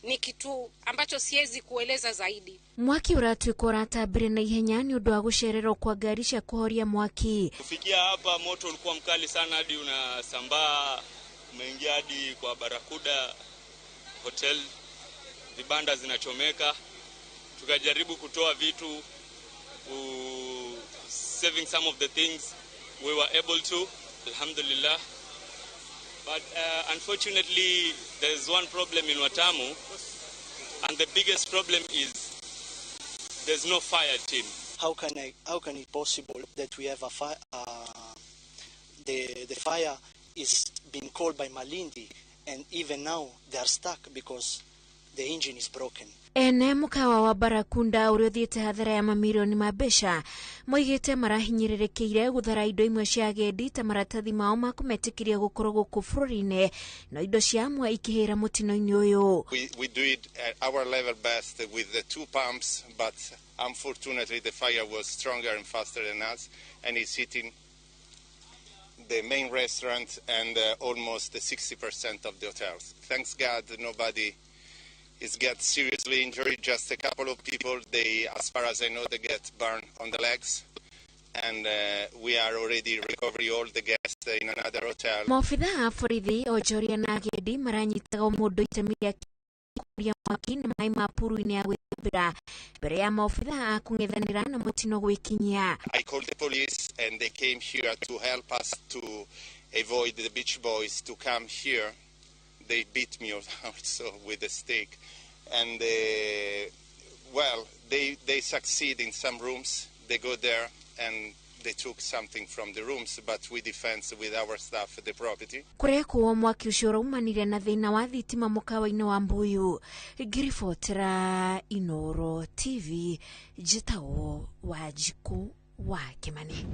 Ni kitu ambacho siwezi kueleza zaidi. Mwaki ũratuĩka ũratambire na ihenya nĩ ũndũ wa gũcererwo kwa ngari cia kũhoria mwaki. Kufikia hapa moto ulikuwa mkali sana hadi unasambaa, umeingia hadi kwa Barakuda Hotel, vibanda zinachomeka. Tukajaribu kutoa vitu, saving some of the things we were able to, alhamdulillah. But unfortunately, there's one problem in Watamu, and the biggest problem is there's no fire team. How can it possible that we have a fire? The fire is being called by Malindi, and even now they are stuck because the engine is broken. Ene mukawa wa Barakunda uria uthiite hathara ya mamirioni ma mbeca moigite marahinyĩrĩrĩkĩire guthara indo imwe cia agendi ta maratathi mao ma kũmetĩkĩria gũkorwo gũkũ bũrũri-inĩ no indo cia amwe ikĩhĩra mũtino-inĩ ũyũ. We do it at our level best with the 2 pumps, but unfortunately the fire was stronger and faster than us, and it's hitting the main restaurant and almost 60% of the hotels. Thanks God nobody is get seriously injured, just a couple of people, they, as far as I know, they get burned on the legs, and we are already recovering all the guests in another hotel. Maobithaa a borithi onjoria na agendi maranyitaga mũndũ itemi rĩa kũria mwaki na maĩ ma puru-inĩ ya gwĩthambĩra mbere ya maobithaa a kũng'ethanĩra na mũtino gwĩkinyia. I called the police and they came here to help us to avoid the beach boys to come here. They beat me also with a stick, and well, they succeed in some rooms. They go there and they took something from the rooms, but we defend with our staff the property. Kurekwo mwaki ucio uraumanire na thina wa thitima mukawa-inĩ wa Mbuyu. Ngiribotera Inoro TV, njĩtagwo Wanjikũ wa Kimani.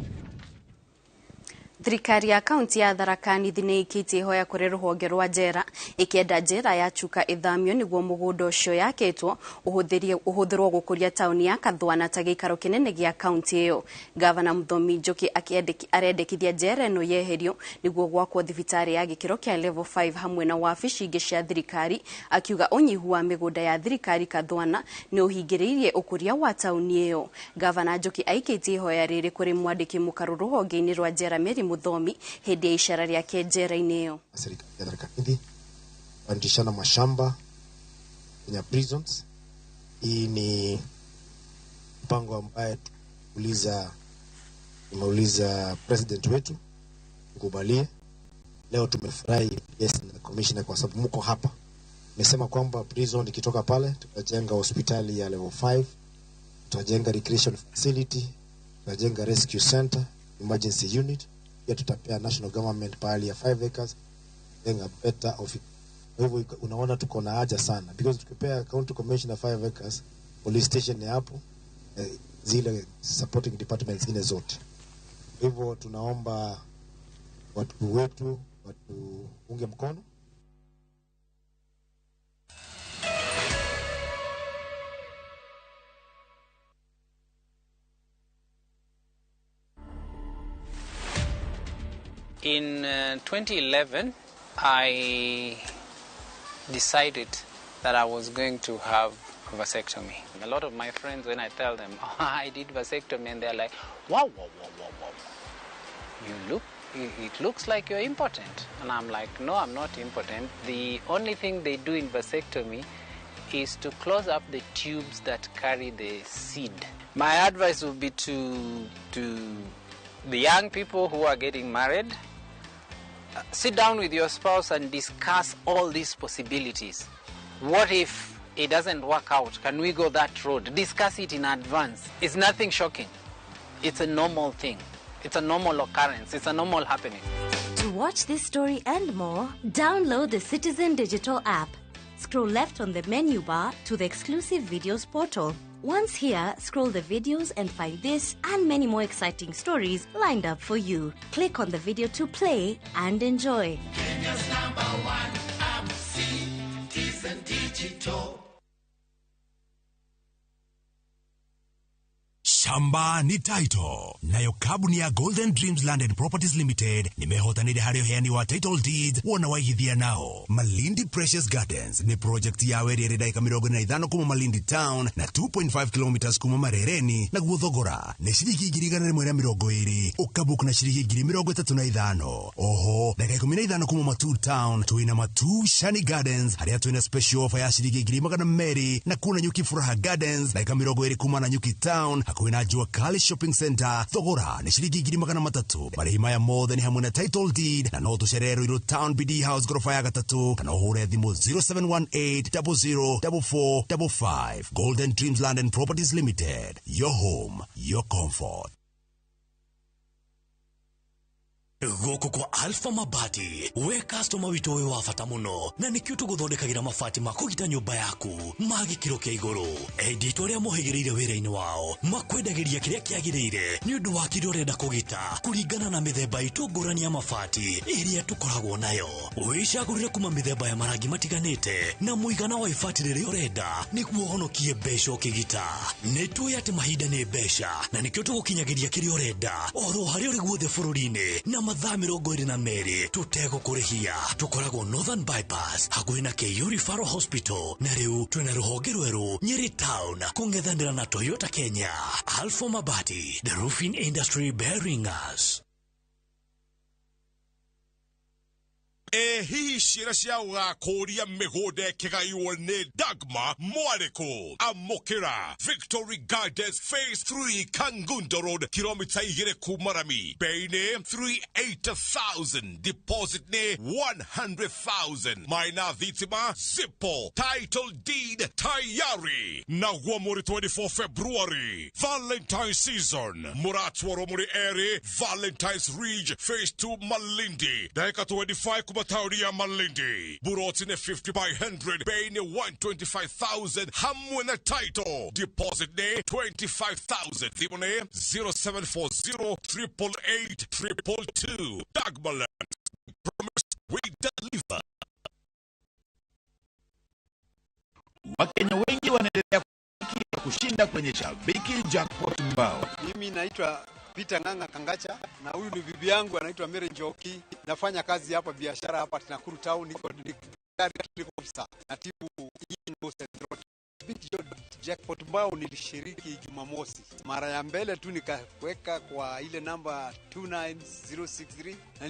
Thirikari ya kaunti ya Tharaka Nithi nĩ ĩikĩtie ihoya kũrĩ rũhonge rwa njera ĩkĩenda njera ya Chuka ĩthamio nĩguo mũgũnda ũcio yakĩtwo ũhũthĩrwo gũkũria taũni ya Kathwana ta gĩikaro kĩnene gĩa kaunti ĩyo. Gavana Muthomi Njoki arendekithia njera ĩno yeherio nĩguo gwakwo thibitarĩ ya gĩkĩro kĩa level 5 hamwe na wabici ingĩ cia thirikari, akiuga ũnyihu wa mĩgũnda ya thirikari Kathwana nĩ ũhingĩrĩirie ũkũria wa taũni ĩyo. Gavana Njoki aikĩtie ihoya rĩrĩ kũrĩ mwandĩki mũkaru rũhonge-inĩ rwa njera Mary Muthomi hĩndĩ ya icera rĩake njera-inĩ ĩyo. Serikali ya Tharaka Nithi kubadilishana mashamba kwenye prisons. Hii ni mpango ambaye tumeuliza president wetu kukubalie. Leo tumefurahi yes na commissioner kwa sababu mko hapa. Nimesema kwamba prison ikitoka pale tutajenga hospitali ya level 5, tutajenga recreation facility, tutajenga rescue center, emergency unit. Pia tutapea national government pahali ya 5 acres, jenga better office. Kwa hivyo unaona tuko na haja sana because tukipea county commissioner 5 acres, police station ni hapo, zile supporting departments zingine zote. Kwa hivyo tunaomba watu wetu watuunge mkono. In 2011, I decided that I was going to have vasectomy. A lot of my friends, when I tell them, oh, I did vasectomy, and they're like, wow, wow, wow, wow, wow. It looks like you're impotent. And I'm like, no, I'm not impotent. The only thing they do in vasectomy is to close up the tubes that carry the seed. My advice would be to the young people who are getting married, sit down with your spouse and discuss all these possibilities. What if it doesn't work out? Can we go that road? Discuss it in advance. It's nothing shocking. It's a normal thing. It's a normal occurrence. It's a normal happening. To watch this story and more, download the Citizen Digital app. Scroll left on the menu bar to the exclusive videos portal. Once here, scroll the videos and find this and many more exciting stories lined up for you. Click on the video to play and enjoy. Kenya's #1 app, Citizen Digital. Shamba ni title nayo kabuni ya Golden Dreams Land and Properties Limited nimehotanire harĩ ũheani wa title deeds wona waigithia nao. Malindi Precious Gardens ni project ya ĩrĩa ĩrĩ ndagĩka 45 kuma Malindi Town na 2.5 kilometers kuma Marereni, naguo thogora nĩ ciringi 120,000 ũkabook na ciringi 35,000. Oho ndagĩka 15 kuma Matu Town twĩna Matu Shani Gardens harĩa twĩna special offer ya ciringi 200,000 na kuna Nyuki Furaha Gardens ndagĩka 20 kuma na Nyuki Town hakuhĩ na na Jua Kali Shopping Center. Thogora nĩ ciringi 300,000. Marĩhi maya mothe nĩ hamwe na title deed, na no tũcerere Ruiru Town BD House gorofa ya gatatũ, kana ũhũre thimũ 0718 00 4455. Golden Dreams Land and Properties Limited, your home, your comfort. Gũkũ kwa Alpha Mabati, we customer witũ wĩ wa bata mũno, na nĩkĩo tũgũthondekagĩra mabati ma kũgita nyũmba yaku ma gĩkĩro kĩa igũrũ. Endia aitũ arĩa mohĩgĩrĩire wĩra-inĩ wao makwendagĩria kĩrĩa kĩagĩrĩire nĩ ũndũ wa kĩrĩa ũrenda kũgita kũringana na mĩthemba itũ ngũrani ya mabati ĩrĩa tũkoragwo nayo. Wĩcagũrĩre kuma mĩthemba ya marangi matiganĩte na mũigana wa ibati rĩrĩa ũrenda nĩguo ũhonokie mbeca ũkĩgita. Nĩ tũĩ atĩ mahinda nĩ mbeca, na nĩkĩo tũgũkinyagĩria kĩrĩa ũrenda oro harĩa ũrĩ guothe bũrũri-inĩ na mathaa 22 tũtegũkũrĩhia. Tũkoragwo Northern Bypass hakuhĩ na KU Referral Hospital, na rĩu twĩna rũhonge rwerũ Nyeri Town kũng'ethanĩra na Toyota Kenya. Alpha Mabati, the roofing industry bearing us. Ĩ hihi ciĩra cia gũgakũria mĩgũnda ĩkĩgaiwo nĩ Dagma mwarĩkũ? Amũkĩra Victory Gardens Phase 3 Kangundo Road, kilomita 2 kuma rami. Bei nĩ 380,000, deposit nĩ 100,000. Maina thitima zipo, title deed tayari. Naguo mũrĩ 24 February, Valentine season, mũratwarwo mũrĩ erĩ Valentine's Ridge Phase 2 Malindi, ndagĩka 25 kuma taũni ya Malindi. Buroti nĩ 50 by 100, bei nĩ 125,000 hamwe na title. Deposit nĩ 25,000. Thimũ nĩ 0740 888 222. Dagmaland, promise we deliver. Wakenya wengi wanaendelea kushinda kwenye Shabiki Jackpot Mbao. Mimi naitwa Peter Ng'ang'a Kangacha, na huyu ni bibi yangu anaitwa Mary Njoki. Nafanya kazi hapa biashara hapa Nakuru Town, niko officer natibu Central. Jackpot Mbao nilishiriki Jumamosi. Mara ya mbele tu nikaweka kwa ile namba 29063 na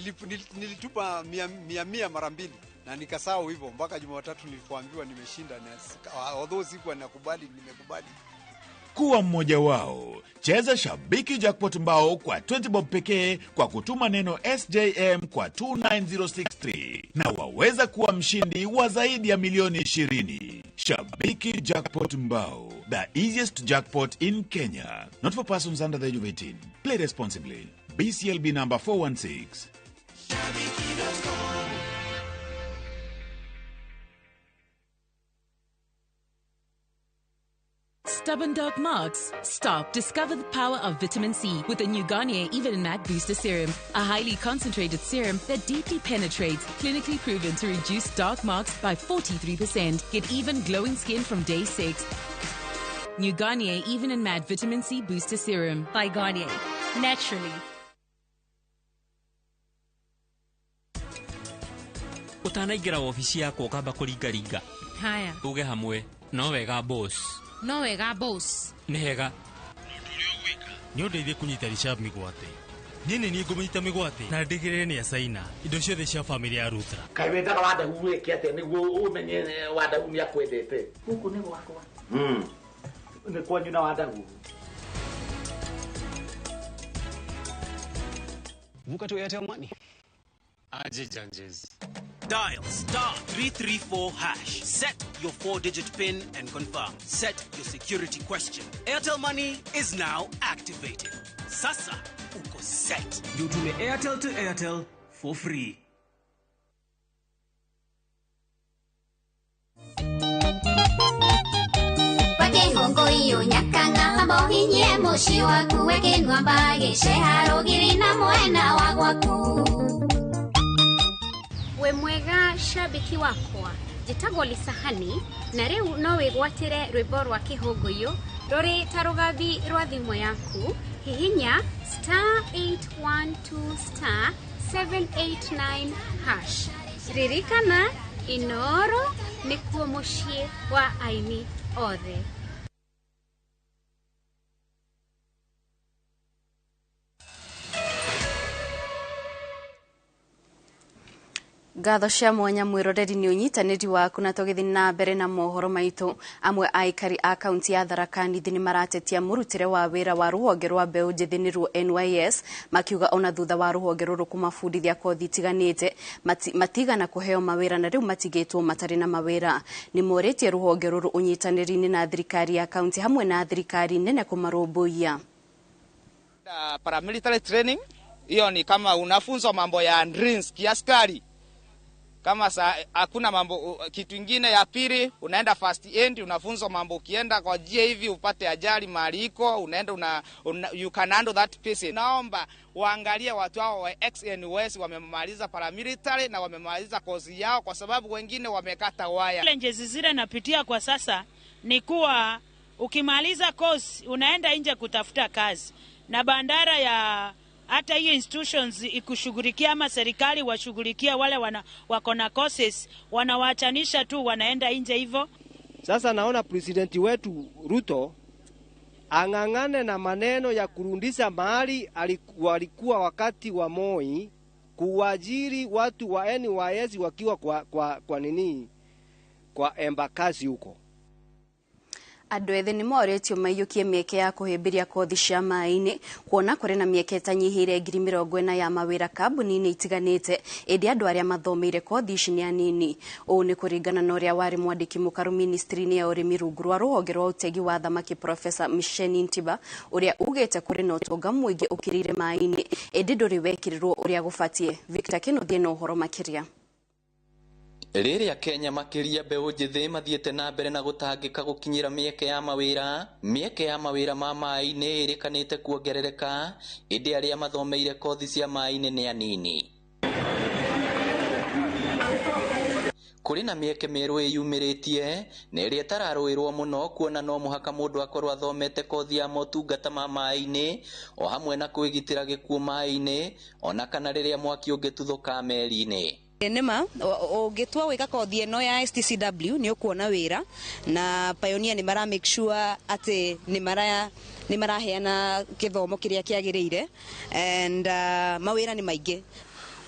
nilitupa 100 mara mbili na nikasahau hivyo mpaka Jumatatu nilipoambiwa nimeshinda, na although sikuwa nakubali, nimekubali. Kuwa mmoja wao. Cheza Shabiki Jackpot Mbao kwa 20 bob pekee kwa kutuma neno SJM kwa 29063 na waweza kuwa mshindi wa zaidi ya milioni 20. Shabiki Jackpot Mbao, the easiest jackpot in Kenya. Not for persons under the age of 18. Play responsibly. BCLB number 416. Shabiki.com. Stubborn dark marks? Stop. Discover the power of vitamin C with the new Garnier Even and Matte Booster Serum, a highly concentrated serum that deeply penetrates, clinically proven to reduce dark marks by 43%. Get even glowing skin from day 6. New Garnier Even and Matte Vitamin C Booster Serum. By Garnier. Naturally. Utanaingĩra wobici yakwa ũkamba kũringaringa. Haya. Tuge hamwe, no wega boss. No wega boss. Nĩ hega. Nĩ ũndeithie kũnyita Rishab mĩgwate. Niĩ nĩ niĩ ngũmũnyita mĩgwate na ndigĩrĩre nĩ acaina indo ciothe cia bamĩrĩ ya Rutra. Kaĩ wendaga Wandagu wĩke atĩa nĩguo ũmenye Wandagu nĩ akwendete? Gũkũ nĩ gwakwa. Nĩ kwanyu na Wandagu. Vuka to Airtel Money. Aje janjes. Dial star 334 hash. Set your 4-digit PIN and confirm. Set your security question. Airtel Money is now activated. Sasa uko set. Utume Airtel to Airtel for free. Wakehongo nyakanga ambohinye muciĩ waku wekenwa mbagĩceha rũgiri na mwena wa gwaku. We mwega shabiki wakwa, njĩtagwo Lisahani na rĩu no wĩgwatĩre rwĩmbo rwa kĩhũngũyũ rũrĩ ta rũgambi rwa thimũ yaku. Hihinya star 812 star 789 hash. Ririkana Inoro nĩkuo mũciĩ wa aini othe. Ngatho cia mwanya mwiroreri ni unyitaniri waku na tugithi na mbere na mohoro maitu. Amwe a aikari a kaunti ya Tharaka Nithi ni maratetia murutire wa wira wa ruhonge rwa mbeũ njĩthĩ nĩruo NYS, makiuga ona thutha wa ruhonge rũrũ kũmabundithia kothi itiganĩte matigana kũheo mawĩra na rĩu matigĩtwo matarĩ na mawĩra. Nĩ morĩtie ruhonge rũrũ ũnyitanĩri-inĩ na thirikari ya kaunti hamwe na thirikari nene kũmarũmbũiya. Paramilitary training hiyo ni kama unafunzwa mambo ya drills kiaskari. Kama hakuna mambo kitu ingine. Ya pili unaenda first aid, unafunzwa mambo ukienda kwa njia hivi upate ajali mahali iko unaenda you can handle that person. Naomba waangalie watu hao wa ex-NYS wamemaliza paramilitary na wamemaliza kozi yao, kwa sababu wengine wamekata waya. Challenges zile napitia kwa sasa ni kuwa ukimaliza course unaenda nje kutafuta kazi, na bandara ya hata hiyo institutions ikushughulikia ama serikali washughulikia wale wako na courses, wanawaachanisha tu wanaenda nje hivyo. Sasa naona president wetu Ruto ang'ang'ane na maneno ya kurundisha mahali walikuwa wakati wa Moi, kuajiri watu wa NYS wakiwa kwa nini, kwa Embakasi huko. Andũ ethĩ nĩ morĩtio maiyũkie mĩeke ya kũhĩmbĩria kothi cia maĩ-inĩ, kuona kũrĩ na mĩeke ĩtanyihĩire 40,000 ya mawĩra kambuni-inĩ itiganĩte, ĩndĩ andũ arĩa mathomeire kothi ici nĩ anini. Ũũ nĩ kũringana na ũrĩa warĩ mwandĩki mũkaru ministry-inĩ ya ũrĩmi rungu rwa rũhonge rwa ũtegi wa thamaki Professor Micheni Ntiba, ũrĩa ugĩte kũrĩ na ũtonga mũingĩ ũkĩrĩire maĩ-inĩ ĩndĩ ndũrĩ wekĩrĩrwo ũrĩa gũbatiĩ. Victor Kĩnuthia na ũhoro makĩria. Rĩrĩa Kenya makĩria mbeũ njĩthĩ mathiĩte na mbere na gũtangĩka gũkinyĩra mĩeke ya mawĩra, mĩeke ya mawĩra ma maĩ-inĩ ĩrĩkanĩte kuongerereka, ĩndĩ arĩa mathomeire kothi cia maĩ-inĩ nĩ anini. Kũrĩ na mĩeke mĩerũ ĩyumĩrĩtie na ĩrĩa ĩtararũĩrwo mũno, kuona no mũhaka mũndũ akorwo athomete kothi ya motungata ma maĩ-inĩ o hamwe na kwĩgitĩra gĩkuũ maĩ-inĩ ona kana rĩrĩa mwaki ũngĩtuthũka meri-inĩ. Nĩma ũngĩtua gwĩka kothi ĩno ya STCW nĩ ũkuona wĩra, na Pioneer nĩ mara make sure atĩ nĩ maraheana kĩthomo kĩrĩa kĩagĩrĩire, and mawĩra nĩ maingĩ.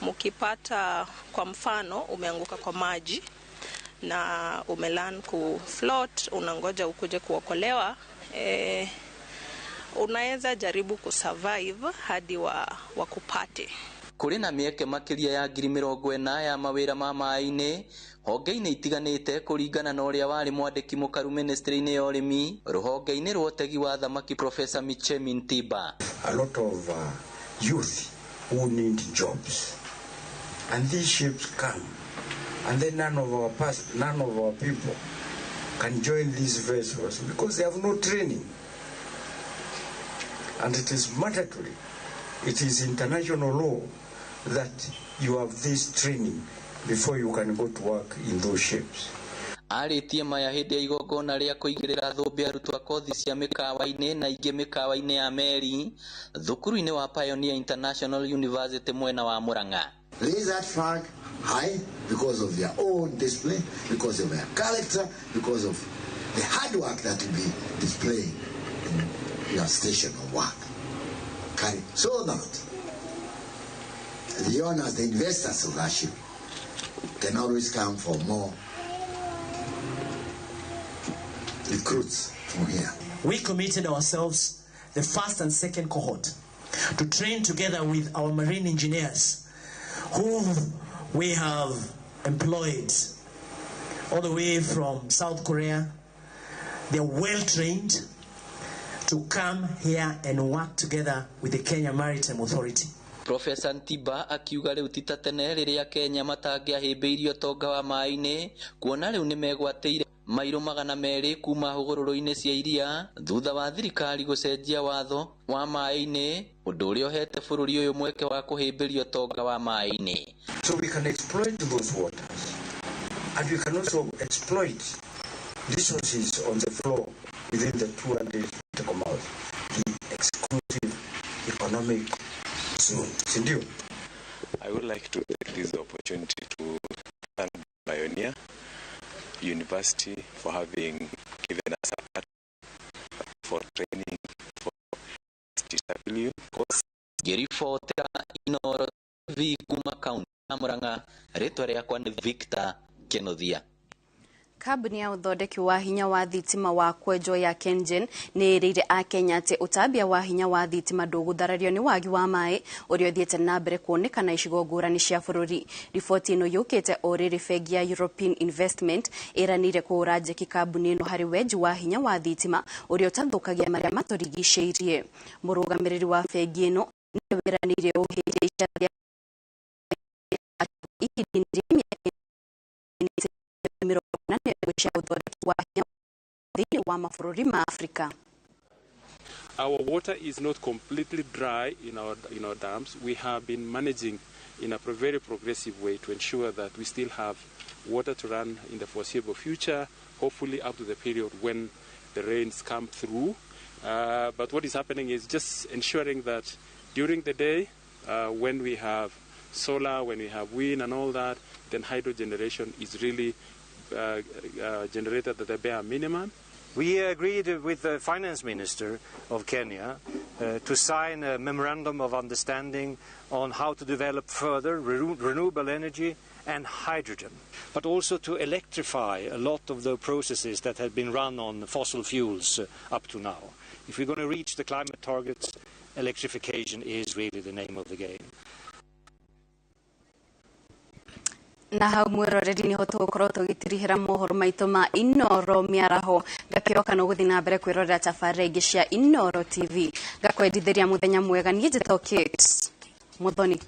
Mukipata kwa mfano umeanguka kwa maji na umelearn ku float, unangoja ukuje kuokolewa, unaweza jaribu kusurvive hadi wakupate. Kũrĩ na mĩeke makĩria ya 40,000 ya mawĩra ma maĩ-inĩ honge-inĩ itiganĩte, kũringana na ũrĩa warĩ mwandĩki mũkaru ministry-inĩ ya ũrĩmi rũhonge-inĩ rwa ũtegi wa thamaki Professor Michemi Ntiba. A lot of youth who need jobs, and these ships come, and then none of our people can join these vessels because they have no training, and it is mandatory. It is international law that you have this training before you can go to work in those ships. Arĩtie maya hĩndĩ ya igongona rĩa kũigĩrĩra thũmbĩ arutwo a kothi cia mĩkawa-inĩ na ingĩ mĩkawa-inĩ ya meri thukuru-inĩ wa Pioneer International University mwena wa Murang'a. Raise that flag high because of their own display, because of their character, because of the hard work that will be displaying in your station of work. So that the owners, the investors of that ship, can always come for more recruits from here. We committed ourselves, the first and second cohort, to train together with our marine engineers, who we have employed all the way from South Korea. They are well trained to come here and work together with the Kenya Maritime Authority. Professor Ntiba akiuga rĩu ti ta tene rĩrĩa Kenya matangĩahĩmbĩirie ũtonga wa maĩ-inĩ, kuona rĩu nĩmegwatĩire mairo 200 kuma hũgũrũrũ-inĩ cia iria thutha wa thirikari gũcenjia watho wa maĩ-inĩ, ũndũ ũrĩa ũhete bũrũri ũyũ mweke wa kũhĩmbĩria ũtonga wa maĩ-inĩ. So we can exploit those waters, and we can also exploit resources on the floor within the 200 nautical miles, the exclusive economic zone. Sindio? I would like to take this opportunity to thank Pioneer University for having given us a platform for training for STW course. Ngĩribotera Inooro TV kuma kaunti Murang'a, rĩtwa rĩakwa nĩ Victor Kinuthia. Kambuni ya ũthondeki wa hinya wa thitima wa kwenjwo ya KenGen nĩ ĩrĩire akenya atĩ ũtambia wa hinya wa thitima ndũgũtharario nĩ wagi wa maĩ ũrĩa ũthiĩte na mbere kuonekana icigo ngũrani cia bũrũri. Riboti ĩno yũkĩte o rĩrĩ bengi ya European Investment ĩranĩire kũhũra njeki kambuni ĩno harĩ wenji wa hinya wa thitima ũrĩa ũtathũkagia marĩa matũrigicĩirie. Mũrũgamĩrĩri wa bengi ĩno nĩwe wĩranĩire ũhĩndĩ icera rĩa ihinda-inĩ rĩa mĩaka 41 cia ũthondeki wa hinya thĩinĩ wa mabũrũri ma Afrika. Our water is not completely dry in our dams. We have been managing in a very progressive way to ensure that we still have water to run in the foreseeable future, hopefully up to the period when the rains come through. But what is happening is just ensuring that during the day, when we have solar, when we have wind and all that, then hydro generation is really generated at the bare minimum. We agreed with the finance minister of Kenya to sign a memorandum of understanding on how to develop further renewable energy and hydrogen, but also to electrify a lot of the processes that have been run on fossil fuels up to now. If we're going to reach the climate targets, electrification is really the name of the game. Na hau mwiroreri niho tugukorwo tugitirihira mohoro maitu ma Inoro miaraho. Ngakioka no guthi na mbere kwirorera tabarĩra ingĩ cia Inoro TV. Ngakwendithĩria muthenya mwega. Niĩ njĩtagwo Kate Muthoni.